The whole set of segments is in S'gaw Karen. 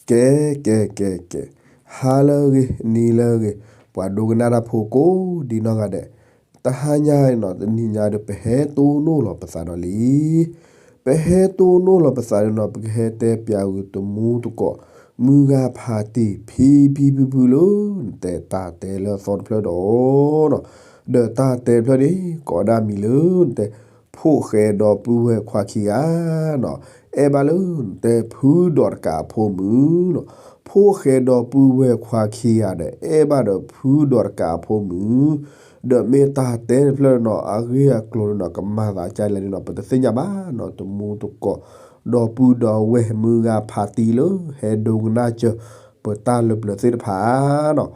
ကဲ ကဲ ကဲ ကဲ, ဟါလၢအဂ့ၤ နံၤလၢအဂ့ၤ, ပှၤဒိကနၣ်တၢ်ဖိကိးဒံနီၢ်ဂၤဒဲး, တဟါညါနီၤ တနံၤညါဒီး ပဟဲတိၢ်နီၣ်လီၤပသးဒီးလံ. ပဟဲတိၢ်နီၣ်လီၤပသးဒီးနီၤ ပကဟဲတဲပၠးဂုာ်တမူတကိး မုၢ်ဂၤဖးတံၢ် ဖံဖံဖုဖုလၢ နတဲတၢ်တဲလၢအသီတဖျၢၣ်ဒီးနီၤ, ဒီးတၢ်တဲတဖျၢၣ်န့ၣ် ကိးဒၣ်မံၤလၢနတဲ ဖိၣ်ဃဲဒီပုၢ်ဝဲၢ်ခွါခံဂၤနီၤ, အဲၣ်ဘၣ်လၢနတဲ ဖုဒီးတကးအဖိမုၣ်နီၤ, ဖိၣ်ဃဲဒီပုၢ်ဝဲၢ်ခွါခံဂၤဒီး အဲၣ်ဘၣ်ဒီးဖုဒီးတကးအဖိမုၣ်, ဒီးမ့ၢ်တၢ်တဲတဖျၢၣ်နီၤ အဂ့ၢ်အကျိၤန့ၣ်နီၤ ကမၤသးကလဲၣ်န့ၣ်နီၤ ပတသ့ၣ်ညါဘၣ်နီၤ, တမူတကိး ဒီပုၢ်ဒီဝဲၢ်မုၢ်ဂၤဖးတံၢ်လၢ ဟဲဒိကနၣ်စၢၤ ပတၢ်လၢပျၢၤသ့ၣ်တဖၣ်နီၤ,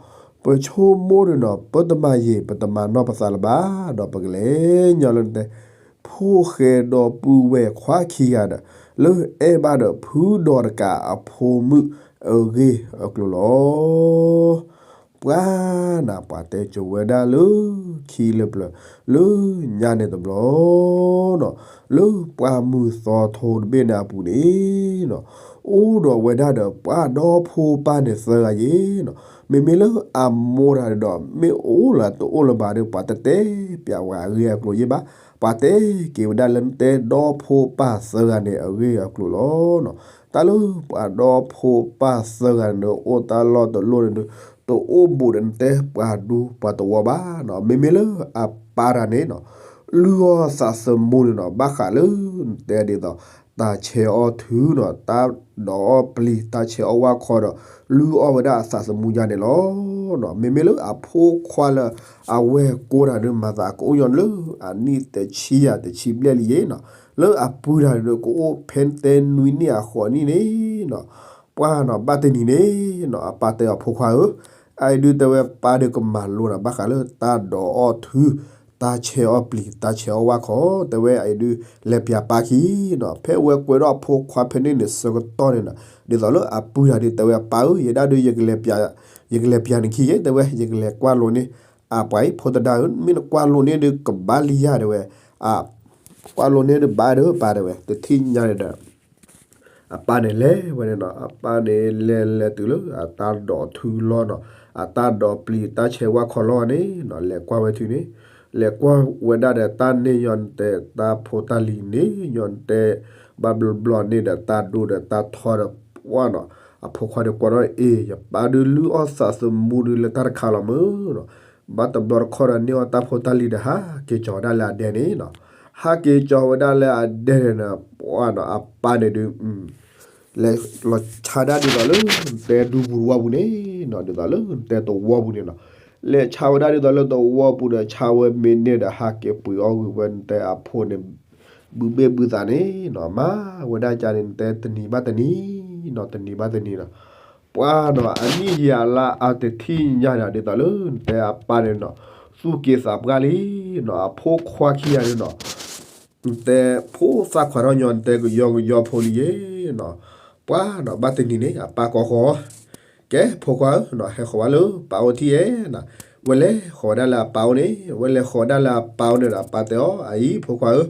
ပဆိကမိၣ်ဒီးနီၤ ပတမၤယံာ် ပတမၤနီၢ်ပသးလၢၤဘၣ်ဒီး ပကလဲၤညီလၢနတဲ ဖိၣ်ဃဲဒီပုၢ်ဝဲၢ်ခွါခံဂၤဒီး လၢအဲၣ်ဘၣ်ဒီးဖုဒီးတကးအဖိမုၣ်အဂ့ၢ်အကျိၤလီၤ. ပှၤနၤ ပှၤတဲကိၤဝဲဒၣ်လၢ ခံလၢပျၢၤ လၢညါန့ၣ်တဘျီနီၤ, လၢပှၢ်မုၢ်သီထိတဘ့ၣ်န့ၣ်အပူၤန့ၣ်နီၤ, အိၣ်ဒီးဝဲဒၣ်ဒီးပှၤဒီဖိပၢ်န့ၣ်သၢဂၤယ့ၣ်နီၤ, မ့မ့ၢ်လၢအမိၢ်တဂၤဒီး မ့ၢ်အိၣ်လၢတအိၣ်လၢၤဘၣ်ဒီး ပှၤတတဲပၠးဝဲအဂ့ၢ်အကျိၤယ့ၣ်ဘၣ်, ပှၤတဲက့ၤဝဲဒၣ်လၢနတဲဒီဖိပၢ်သၢဂၤန့ၣ်အဂ့ၢ်အကျိၤလီၤနီၤ, တၢ်လၢပှၤဒီဖိပၢ်သၢဂၤန့ၣ်ဒီး အိၣ်တၢ်လီၢ်တလီၢ်န့ၣ်ဒီး တအိၣ်ဘူးဒီးနတဲပှၤဒူပှၤသဝီဘၣ်နီၤ, မ့မ့ၢ်လၢအပၢ်တဂၤန့ၣ်နီၤ လုၢ်အီၣ်သးသမူန့ၣ်နီၤ ဘၣ်ဃးလၢနတဲဒ်သိး တၢ်ဆဲးအီၣ်ထုနီၤ, တၢ်ဒိးအီၣ်ပျံၤ တၢ်ဆဲးအီၣ်ဝၣ်ခီဒီး လုၢ်အီၣ်ဝဲဒၣ်အသးသမူယါန့ၣ်လီၤနီၤ, မ့မ့ၢ်လၢအဖိခွါလၢအဝဲၢ်ကိတဂၤဒီး မၤသးကအိၣ်ညီလၢအနံၣ်တဆံယဲၢ်တဆံဘျဲၣ်လံယ့ၣ်နီၤ, လၢအပုၢ်တဂၤဒီး ကအိၣ်ဖဲတဲနွံနံၣ်အဃိးနံၣ်န့ၣ်နီၤ, ပှၤနီၤ ဘၣ်တနံၤန့ၣ်နီၤ အပၢ်တဲအီၤ ဖိခွါဧၢ, အအံၤဒုးတဲဝဲပၢ်ဒီးကမၤလိနၤ ဘၣ်ဃးလၢတၢ်ဒိးအီၣ်ထု, တၢ်ဆဲးအီၣ်ပျံၤ တၢ်ဆဲးအီၣ်ဝၣ်ခီ, တဲဝဲအအံၤဒုး လဲၤပၠးပၢ်ခံနီၤ, ဖဲဝဲကွဲးထီၣ်အဖိခွါဖဲန့ၣ်န့ၣ် ဆၢကတီၢ်န့ၣ်နီၤ, ဒ်သိးလၢအပုၢ်တဂၤဒီး တဲဝဲအပၢ်ဧၢ, ယဲဒၣ်ဒုး ယကလဲၤပၠးနခံယ့ၣ်, တဲဝဲ ယကလဲၤကွၢ်လိန့ၢ် အပှၤအံၤ ဖိသဒါဧၢ, မ့ၢ်နကွၢ်လိန့ၢ်ဒီးကဘၣ်လံယါ တဲဝဲ, အ ကွၢ်လိန့ၢ်ဒီးဘၣ်ဒီးပၢ် တဲဝဲ, တထံၣ်ညါန့ၣ်ဒီး အပၢ်န့ၣ်လဲၤဝဲန့ၣ်နီၤ, အပၢ်န့ၣ်လဲၤလဲၤတုၤလၢအတၢ်ဒိးထုလီၢ်နီၤ, အတၢ်ဒိးပျံၤ တၢ်ဆဲးဝၣ်ခီလီၢ်န့ၣ်နီၤ, လဲၤကွၢ်ဝဲထုန့ၣ်, လဲၤကွၢ်ဝဲဒၣ်ဒီးတၢ်န့ၢ်ညီနတဲ တၢ်ဖိတၢ်လံၤန့ၢ်ညီနတဲ ဘၣ်ဘျီဘျီန့ၣ်ဒီး တၢ်ဒိဒီးတၢ်ထီဒီး ပှၢ်နီၤ, အဖိခွါဒီးကွၢ်ထီၣ်အ့ၣ် ယပၢ်ဒုးလုၢ်အီၣ်သးသမူဒုးလၢတၢ်တခါလီၤမ့ၢ်နီၤ, ဘၣ်တဘျီတခီၣ်ဒီးန့ၢ်အီၣ်တၢ်ဖိတၢ်လံၤဒီး ဟးက့ၤကၠီၤဝဲဒၣ်လၢအဒဲန့ၣ်နီၤ, ဟးက့ၤကၠီၤဝဲဒၣ်လၢအဒဲန့ၣ်နီၤ, ပှၢ်နီၤ အပၢ်န့ၣ်ဒုး လဲၤလီၤဆါဒၣ်ဒ်သိးလၢ နတဲဒူပူၤတဝီပူၤန့ၣ်နီၤ, ဒ်သိးလၢနတဲသဝီပူၤန့ၣ်နီၤ, လဲၤဆါဝဲဒၣ်ဒ်သိးလၢသဝီပူၤဒီး ဆါဝဲမ့ၢ်န့ၢ်ဒီး ဟးက့ၤပှ့ၤအီၣ်ဂ့ၤဝဲနတဲအဖိန့ၣ် ဘုဘ့ၣ်ဘုသးန့ၣ်နီၤ, မၤဝဲဒၣ်ကန့ၣ် နတဲတနံၤဘၣ်တနံၤနီၤ, တနံၤဘၣ်တနံၤနီၤ, ပှၢ်နီၤ အနံၣ်ယံာ်အလါအါတထံၣ်ညါဒီး ဒ်သိးလၢနတဲအပၢ်န့ၣ်နီၤ, သူၣ်က့ၤသးပှၢ်လံနီၤ, အဖိခွါခံဂၤန့ၣ်နီၤ နတဲဖိသၣ်ခွါထီၣ်ညီ နတဲကယီကယီဖိလံယ့ၣ်နီၤ, ပှၢ်နီၤ ဘၣ်တနံၤန့ၣ် အပၢ်ကိးဃီၤ, ကဲ ဖိခွါဧၢနီၤ, ဟဲဃီၤဝဲလၢပၢ်အိၣ်ထံၣ်ဧဲနီၤ, ဝဲလဲၤဃီၤဝဲဒၣ်လၢအပၢ်အိၣ်န့ၣ်, ဝဲလဲၤဃီၤဝဲဒၣ်လၢအပၢ်အိၣ်န့ၣ်ဒီး အပၢ်တဲအီၤ အအံၤ ဖိခွါဧၢ,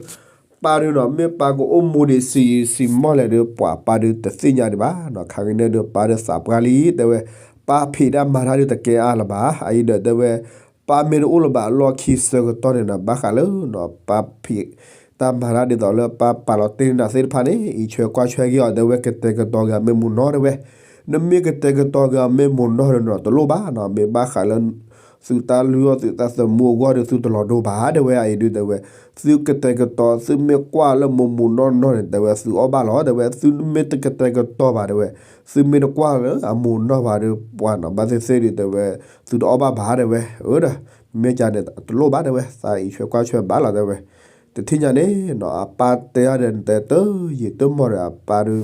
ပၢ်ဒုးနီၤ မ့ၢ်ပၢ်ကအိၣ်မူဒံးဆံးဆံးမီၢ်လဲၣ်ဒီး ပှၤပၢ်ဒုးတသ့ၣ်ညါဒံးဘၣ်နီၤ, ခါကနံၣ်ဒုးပၢ်ဒုးသးပှၢ်လံ တဲဝဲ, ပၢ်ဖံးတၢ်မၤတၢ်ဒုးတကဲအါလၢၤဘၣ်, အအံၤဒီးတဲဝဲ ပၢ်မ့ၢ်တအိၣ်လၢၤဘၣ်အလီၢ်ခံဆၢကတီၢ်န့ၣ်နီၤ, ဘၣ်ဃးလၢနီၤ ပၢ်ဖံးတၢ်မၤတၢ်ဒ်သိးလၢပၢ်ပာ်လီၤတ့ၢ်နၤသ့ၣ်တဖၣ်န့ၣ် အံးထွဲကွၢ်ထွဲက့ၤအီၤ တဲဝဲ ကတဲာ်ကတီၤက့ၤအီၤမ့ၢ်မ့ၢ်နီၢ်တဲဝဲ, နမ့ၢ်ကတဲာ်ကတီၤက့ၤအီၤမ့ၢ်မ့ၢ်နီၢ်ဒီးနီၤ တလိၣ်ဘၣ်နီၤ, မ့ၢ်ဘၣ်ဃးလၢ သုတၢ်လုၢ်အီၣ်သုသးသမူအဂီၢ်ဒီး သုတလီၤဒိဘၣ်တဲဝဲ, အအံၤဒုးတဲဝဲ, သုကတဲာ်ကတီၤ သုမ့ၢ်ကွၢ်လၢမ့ၢ်မ့ၢ်နီၢ်နီၢ်န့ၣ် တဲဝဲ သုအီၣ်ဘၣ်လီၤတဲဝဲ, သုမ့ၢ်တကတဲာ်ကတီၤဘၣ်တဲဝဲ, သုမ့ၢ်တကွၢ်လၢအမ့ၢ်နီၢ်ဘၣ်ဒီး ပှၤနီၤ ဘၣ်သ့ၣ်သ့ၣ်ဒုးတဲဝဲ, သုတအီၣ်ဘၣ်ဘၣ်တဲဝဲ, အၢဒီး မ့ၢ်ကန့ၣ် တလိၣ်ဘၣ်တဲဝဲ, သးအံးထွဲကွၢ်ထွဲဘၣ်လီၤတဲဝဲ, တထံၣ်ညါန့ၣ်နီၤ အပၢ်တဲအီၤဒီး နတဲတယံာ်တမီၢ်ဒီး အပၢ်ဒုး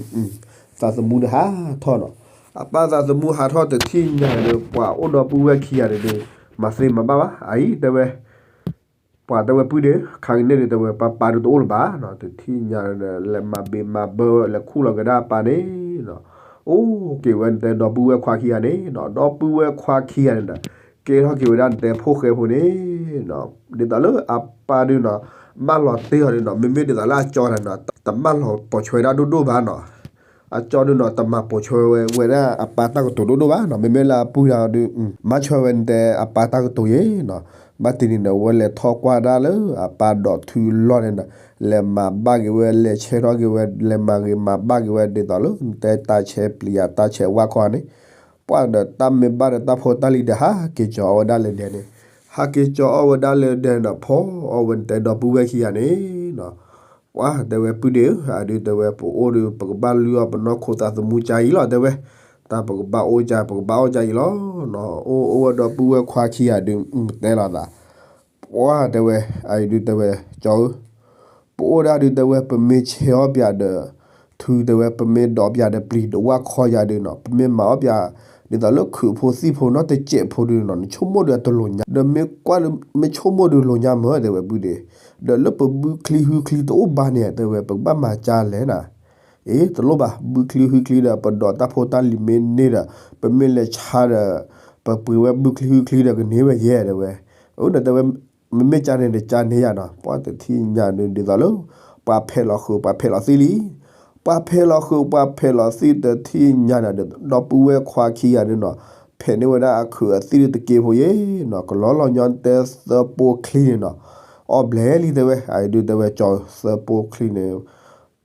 သးသမူဒီးဟးထီၣ်နီၤ, အပၢ်သးသမူဟးထီၣ်တထံၣ်ညါဒီး ပှၤအိၣ်ဒီပုၢ်ဝဲၢ်ခံဂၤန့ၣ်ဒီး မၤသ့မၤဘၣ်ဘၣ်, အအံၤတဲဝဲ ပှၤတဲဝဲပုၢ်ဒီး ခါကနံၣ်ဒုးတဲဝဲ ပၢ်ပၢ်ဒုးတအိၣ်လၢၤဘၣ်နီၤ, တထံၣ်ညါဒီး လဲၤမၤဘံးမၤဘၢ လဲၤခူၣ်လီၤက့ၤဒၣ်အပၢ်န့ၣ်နီၤ, အိၣ်က့ၤဝဲနတဲဒီပုၢ်ဝဲၢ်ခွါခံဂၤန့ၣ်နီၤ, ဒီပုၢ်ဝဲၢ်ခွါခံဂၤန့ၣ်ဒီး ကဲထီၣ်က့ၤဝဲဒၣ်နတဲဖိၣ်ဃဲဖိန့ၣ်နီၤ, ဒ်သိးလၢအပၢ်ဒုးနီၤ ဘၣ်လီၤတ့ၢ်အီၤဒုးနီၤ, မ့မ့ၢ်ဒ်သိးလၢအကၠီတၢ်နီၤ တမၢလီၤပိာ်ဆွဲဒၣ်ဒိၣ်ဒိၣ်ဘၣ်နီၤ, အကၠီဒုးနီၤ တမၤပိာ်ထွဲဝဲဝဲဒၣ်အပၢ်တၢ်ကတိၤဒိၣ်ဒိၣ်ဘၣ်နီၤ, မ့မ့ၢ်လၢအပုၢ်တဂၤဒုး မၤထွဲဝဲတဲအပၢ်တၢ်ကတိၤယဲနီၤ. ဘၣ်တနံၤန့ၣ် အဝဲလဲၤထီၣ်ကွၢ်ဒၣ်လၢအပၢ်ဒိးထူလီၢ်န့ၣ်နီၤ, လဲၤမၤဘၣ်က့ၤဝဲ လဲၤဆဲးထီၣ်က့ၤဝဲ လဲၤမၤဂ့ၤမၤဘၣ်က့ၤဝဲဒ်သိးလၢ တဲတၢ်ဆဲးပျံၤယၤ တၢ်ဆဲးဝၣ်ခီန့ၣ်, ပှၢ်ဒီးတၢ်မ့ၢ်ဘၣ်ဒီးတၢ်ဖိတၢ်လံၤဒီး ဟးက့ၤကၠီအီၣ်ဝဲဒၣ်လၢဒဲန့ၣ်, ဟးက့ၤကၠီအီၣ်ဝဲဒၣ်လၢဒဲန့ၣ် ဖီအီၣ်ဝဲတဲဒီပုၢ်ဝဲၢ်ခံဂၤန့ၣ်နီၤ. ပှၢ်တဲဝဲပုၢ်ဒ့ဧၢ, အဒုးတဲဝဲပအိၣ်ဒီး ပကဘၣ်လုၢ်အီၣ်ပနီၢ်ခိသးသမူကါအံၤလီၤ တဲဝဲ, တၢ်ပကဘၣ်အိၣ်ကါ ပကဘၣ်အီၣ်ကါအံၤလီၤနီၤ. အိၣ်အိၣ်ဝဲဒီပုၢ်ဝဲၢ်ခွါခံဂၤဒုး တဲလီၤသး, ပှၢ်တဲဝဲ, အဒုးတဲဝဲ ကၠီဧၢ ပအိၣ်ဒၣ်ဒုးတဲဝဲ ပမ့ၢ်ဆဲးအီၣ်ပၠးဒီး ထူတဲဝဲ ပမ့ၢ်ဒိးပၠးဒီးပျံၤဒီးဝၣ်ခီယၤဒုးနီၤ, ပမ့ၢ်မၤအီၣ်ပၠး ဒ်သိးလၢခုးဖိသံၣ်ဖိနီၢ်တစဲးဖိဒုးနီၤ နဆိကမိၣ်ဒုးအတလိၤညါ, ဒီးမ့ၢ်ကွၢ်လၢ မ့ၢ်ဆိကမိၣ်ဒုးလိၤညါမၢတဲဝဲပုၢ်ဒ့, ဒီးလၢပဘုချံဟုချံတအိၣ်ဘၣ်န့ၣ် တဲဝဲ ပကဘၣ်မၤကါလဲၣ်နၤ. အ့ တလိၣ်ဘၣ်, ဘုချံဟုချံဒီး ပဒိးတၢ်ဖိတၢ်လံၤမ့ၢ်န့ၢ်ဒီး ပမ့ၢ်လဲၤဆါဒီး ပပှ့ၤဝဲဘုချံဟုချံဒီးကန့ၢ်ဝဲယဲတဲဝဲ, အၢ ဒီးတဲဝဲ မ့မ့ၢ်ကါန့ၣ်ဒီးကါန့ၢ်ယၤနီၤ. ပှၢ်တထံၣ်ညါဒုး ဒ်သိးလၢ ပှၤဖဲးလီၤခုး ပှၤဖဲးလီၤသံၣ်လံ, ပှၤဖဲးလီၤခုး ပှၤဖဲးလီၤသံၣ်တထံၣ်ညါန့ၣ်ဒီး ဒီပုၢ်ဝဲၢ်ခွါခံဂၤဒုးနီၤ, ဖဲးန့ၢ်ဝဲဒၣ်အခုးအသံၣ်တက့ဖိယဲနီၤ, ကလီလီၤညီတဲသၢပိချံန့ၣ်နီၤ, အီၣ်ဘျဲၣ်လံတဲဝဲ, အဒုးတဲဝဲ ကၠီသၢပိချံန့ၣ်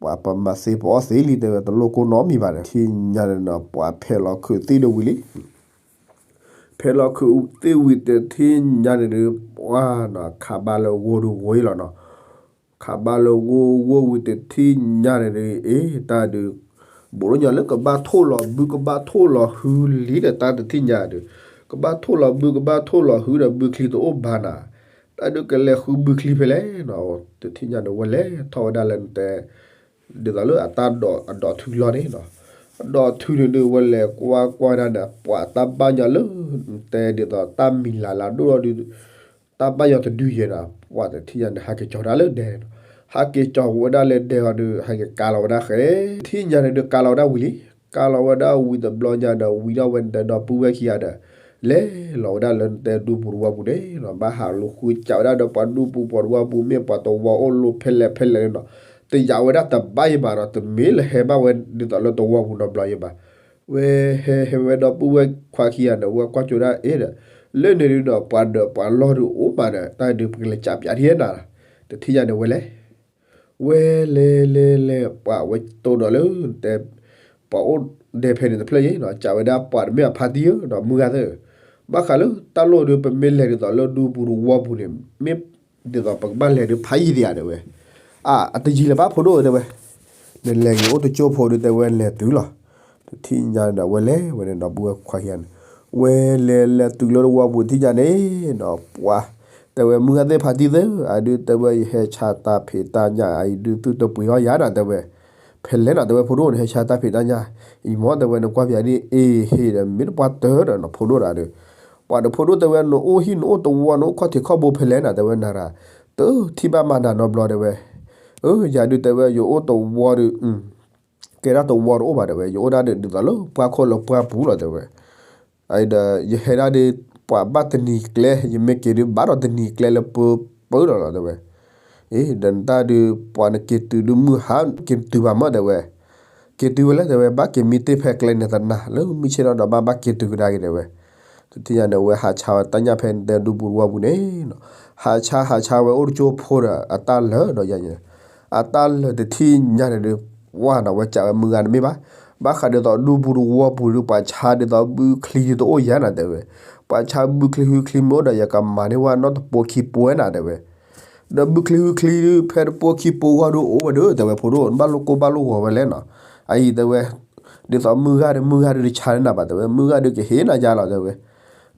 ပှၤပမၤသ့ပအီၣ်သ့လံတဲဝဲ တလိၣ်ကိၢ်နီတမံၤဘၣ်ဒီး ထံၣ်ညါန့ၣ်နီၤ ပှၤဖဲးလီၤခုးသံၣ်ဒီးဝံၤလံ ဖဲးလီၤခုးသံၣ်ဝံၤတထံၣ်ညါန့ၣ်ဒီး ပှၢ်နီၤ ခးဘၣ်လၢဂိၢ်ဒုးဂိၢ်အံၤလီၤနီၤ. ခးဘၣ်လၢဂိၢ်ဂိၢ်ဝံၤတထံၣ်ညါန့ၣ်ဒီး အ့ တၢ်ဒုး ဘူးလီၤညီလၢကဘၣ်ထိၣ်လီၤဘု ကဘၣ်ထိၣ်လီၤဟုလံဒီး တၢ်တထံၣ်ညါဒီး ကဘၣ်ထိၣ်လီၤဘု ကဘၣ်ထိၣ်လီၤဟုဒီး ဘုချံတအိၣ်ဘၣ်နၤ, တၢ်ဒုးကလဲၤဃုဘုချံဖဲလဲၣ်နီၤ. တထံၣ်ညါန့ၣ် ဝဲလဲၤထီၣ်ဝဲဒၣ်လၢနတဲ ဒ်သိးလၢအတၢ်ဒိးအဒိးထူလီၢ်န့ၣ်နီၤ. အဒိးထူန့ၣ်ဒုး ဝဲလဲၤကွၢ်ကွၢ်ဒၣ်န့ၣ် ပှၤတၢ်ဘၣ်ညီလၢ တဲဒ်သိးတၢ်မံၤလၤလၤဒိၣ်ထီၣ်ဒုး တၢ်ဘၣ်ညီတဒုယဲနီၤ. ပှၤတထံၣ်ညါန့ၣ် ဟးက့ၤကၠီၤဒၣ်လၢဒဲန့ၣ်နီၤ. ဟးက့ၤကၠီၤဝဲဒၣ်လၢဒဲအီၤဒုး ဟဲက့ၤကါလီၤဝဲဒၣ်ဃဲ, တထံၣ်ညါန့ၣ်ဒုး ကါလီၤဝဲဒၣ်ဝံၤလံ. ကါလီၤဝဲဒၣ်ဝံၤတဘျီညါဒီး ဝံၤဒီးဝဲဒီပုၢ်ဝဲၢ်ခံဂၤဒီး လဲၤလီၤဝဲဒၣ်လၢနတဲဒူပူၤတဝီပူၤန့ၣ်နီၤ. ဘၣ်ဟးလိာ်ဃုကးဝဲဒၣ်ဒီးပှၤဒူပူၤပှၤတဝီပူၤ မ့ၢ်ပှၤတဝီအိၣ်လိာ်ဖဲလဲၣ်ဖဲလဲၣ်န့ၣ်နီၤ. တယာ်ဝဲဒၣ်တဘၣ်ယံၤဘၣ်ဒီး တမ့ၢ်လၢဟဲဘၣ်ဝဲဒ်သိးလၢတဝီပူၤနီတဘျီယံၤဘၣ်. ဝဲဟဲဟဲဝဲဒီပုၢ်ဝဲၢ်ခွါခံဂၤန့ၣ် ဝဲကွၢ်ကၠိဒၣ်အ့ဒီး လၢန့ၣ်ဒုးဒီး ပှၤဒီးပှၤလီၢ်ဒုးအိၣ်မးဒီး တၢ်ဒုးပကလဲၤကးပၠးဒ်နၤ. တထံၣ်ညါန့ၣ်ဝဲလဲၤ ဝဲလဲၤလဲၤလဲၤ ပှၤဝဲတိၢ်ဒီးလၢ တဲ ပှၤအိၣ်ဒဲဖဲန့ၣ်တဖျၢၣ်ယဲနီၤ. ကးဝဲဒၣ်ပှၤတမ့ၢ်အဖါတံၢ်ဧၢဒီး မုၢ်ဂၤသၢ ဘၣ်ဃးလၢတၢ်လိၣ်ဒုး ပမ့ၢ်လဲၤဒ်သိးလၢဒူပူၤတဝီပူၤန့ၣ် မ့ၢ်ဒ်သိးပကဘၣ်လဲၤဒုးဖးယံၤတယၤတဲဝဲ. အါ အတယံၤလၢၤဘၣ်ဖိဒိၣ်တဲဝဲ. နလဲၤဂ့ၤအိၣ်တကၠိဖိဒုးတဲဝဲလဲၤတုၤလီၤ. တထံၣ်ညါန့ၣ်ဒီး ဝဲလဲၤဝဲန့ၣ်ဒီပုၢ်ဝဲၢ်ခွါခံဂၤန့ၣ် ဝဲလဲၤလဲၤတုၤလၢတဝီပူၤတထံၣ်ညါန့ၣ်နီၤ ပှၤ တဲဝဲမုၢ်ဂၤသ့ၣ်ဖါတံၢ်သၢ အဒုးတဲဝဲ ယဟဲဆါတၢ်ဖံးတၢ်ညၣ်အံၤဒုး သုတပှ့ၤအီၣ်ယၤနီၤတဲဝဲ. ဖဲလဲၣ်နီၤတဲဝဲ ဖိဒိၣ်န့ၣ် ဟဲဆါတၢ်ဖံးတၢ်ညၣ် အံၤမ့ၢ်တဲဝဲ နကွၢ်ပၠးဒ်အ့ဟ့ၣ်ဒီး မ့ၢ်တပှၢ်တၢၢ်ဒီးနီၤ ဖိဒိၣ်ဒီးဒုး ပှၤဒီးဖိဒိၣ်တဲဝဲ နအိၣ်ဟံၣ်နအိၣ်တဝီ နအိၣ်ခီၣ်ထံးခီၣ်ဘိဖဲလဲၣ်နီၤတဲဝဲ နၤရၤ တထံၣ်ဘၣ်မၤနၤနီတဘျီတဲဝဲ. အၢ ယၤဒုးတဲဝဲ ယအိၣ်တဝီဒီး ကဲဒၣ်တဝီတအိၣ်ဘၣ်တဲဝဲ ယအိၣ်ဒၣ်ဒုးဒ်သိးလၢပှၢ်ခိၣ်လၢပှၢ်ပူၤလီၤတဲဝဲ. အံၤဒီး ယဟဲဒၣ်ဒုး ပှၤဘၣ်တနံၤကျဲ ယမ့ၢ်က့ၤဒုးဘၣ်ဒီးတနံၤကျဲလၢပၢပၢဒီးလီၤတဲဝဲ. အံၤ ဒီးနတၢ်ဒုး ပှၤနက့ၤတုၤဒုးမုၢ်ဟါ က့ၤတုၤဘၣ်မၢတဲဝဲ. က့ၤတုၤဝဲလဲၣ်တဲဝဲ ဘၣ်က့ၤမံတ့ၢ်ဖဲကျဲန့ၣ်သနၤ လၢမုၢ်ဆ့ၣ်ထီၣ်ဒီးဘၣ်ဘၣ်က့ၤတုၤကဒါက့ၤတဲဝဲ. တထံၣ်ညါန့ၣ် ဝဲဟးဆါဝဲတၢ်ညၣ်ဖဲနတဲဒူပူၤတဝီပူၤန့ၣ်နီၤ ဟးဆါဟးဆါဝဲအိၣ်တကၠိဖိဒီး အတၢ်လၢာ်ဒီးယၤန့ၣ် အတၢ်လၢာ်တထံၣ်ညါန့ၣ်ဒုး ပှၢ်နီၤ ဝဲကးဝဲမုၢ်ဂၤတမ့ၢ်ဘၣ်. ဘၣ်ဃးဒ်သိးဒူပူၤတဝီပူၤဒုး ပှၤဆါဒ်သိးဘုချံဒ်သိးအိၣ်ယၤနၤတဲဝဲ. ပှၤဆါဘုချံဟုချံမ့ၢ်အိၣ်ဒီး ယကမၤန့ၢ်ဝဲနီတပိာ်ခံပိာ်ဝဲနၤတဲဝဲ. ဒီးဘုချံဟုချံဒုး ဖဲတပိာ်ခံပိာ်ဂီၢ်ဒုးအိၣ်ဝဲဒီး တဲဝဲဖိဒိၣ် နဘၣ်လိၣ်ကိၢ်ဘၣ်လိၣ်ဂီၤဝဲလဲၣ်နီၤ. အအံၤတဲဝဲ ဒ်သိးမုၢ်ဂၤဒီး မုၢ်ဂၤဒုးတဆါန့ၢ်နၤဘၣ်တဲဝဲ မုၢ်ဂၤဒုးကဟ့ၣ်နၤယါလီၤတဲဝဲ.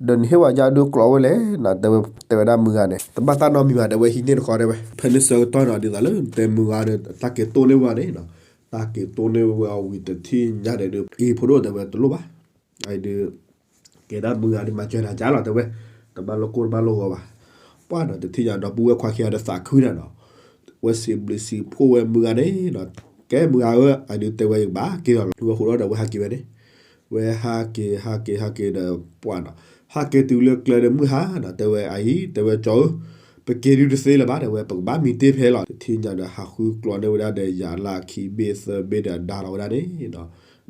ဒီးနဟ့ၣ်ဝဲယါဒုးကျိးဝဲလဲၣ်နီၤ တဲဝဲ တဲဝဲဒၣ်မုၢ်ဂၤန့ၣ် တဘၣ်တၢ်နီတမံၤဘၣ်တဲဝဲ ဟံးန့ၢ်တဃီတဲဝဲ. ဖဲန့ၣ်ဆၢကတီၢ်နီၤ ဒ်သိးလၢတဲမုၢ်ဂၤဒီး တၢ်က့ၤတိၢ်န့ၢ်ဝဲန့ၣ်နီၤ တၢ်က့ၤတိၢ်န့ၢ်ဝဲအီၤဝံၤတထံၣ်ညါန့ၣ်ဒုး အံၤဖိဒိၣ်တဲဝဲတလိၣ်ဘၣ် အံၤဒုး ကဲဒၣ်မုၢ်ဂၤဒုးမၤစၢၤနၤကါလီၤတဲဝဲ. တဘၣ်လိၣ်ကိၢ်တဘၣ်လိၣ်ဂီၤဘၣ်. ပှၢ်နီၤ တထံၣ်ညါဒီပုၢ်ဝဲၢ်ခွါခံဂၤဒီးသးခုနၤနီၤ. ဝဲစံးဘျုးစံးဖှိၣ်ဝဲမုၢ်ဂၤန့ၣ်နီၤ ကဲမုၢ်ဂၤဧၢ အဒုးတဲဝဲယကဘၣ်က့ၤလီၤလီၤ ဝဲဃိးဒီးဝဲဟးက့ၤဝဲန့ၣ် ဝဲဟးက့ၤဟးက့ၤဟးက့ၤဒီးပှၢ်နီၤ ဟးက့ၤတုၤလၢကျဲဒီးမုၢ်ဟါနီၤ တဲဝဲအအံၤ တဲဝဲကၠီဧၢ ပက့ၤဒုတသ့လၢၤဘၣ် တဲဝဲ, ပကဘၣ်မံတ့ၢ်ဖဲလီၤ. တထံၣ်ညါဒီး ဟးဃုကျိးန့ၢ်ဝဲဒၣ်ဒီး ယၤလၢခံဘ့ၣ်သၢဘ့ၣ်ဒီး ဒါလီၤဝဲဒၣ်န့ၣ်နီၤ,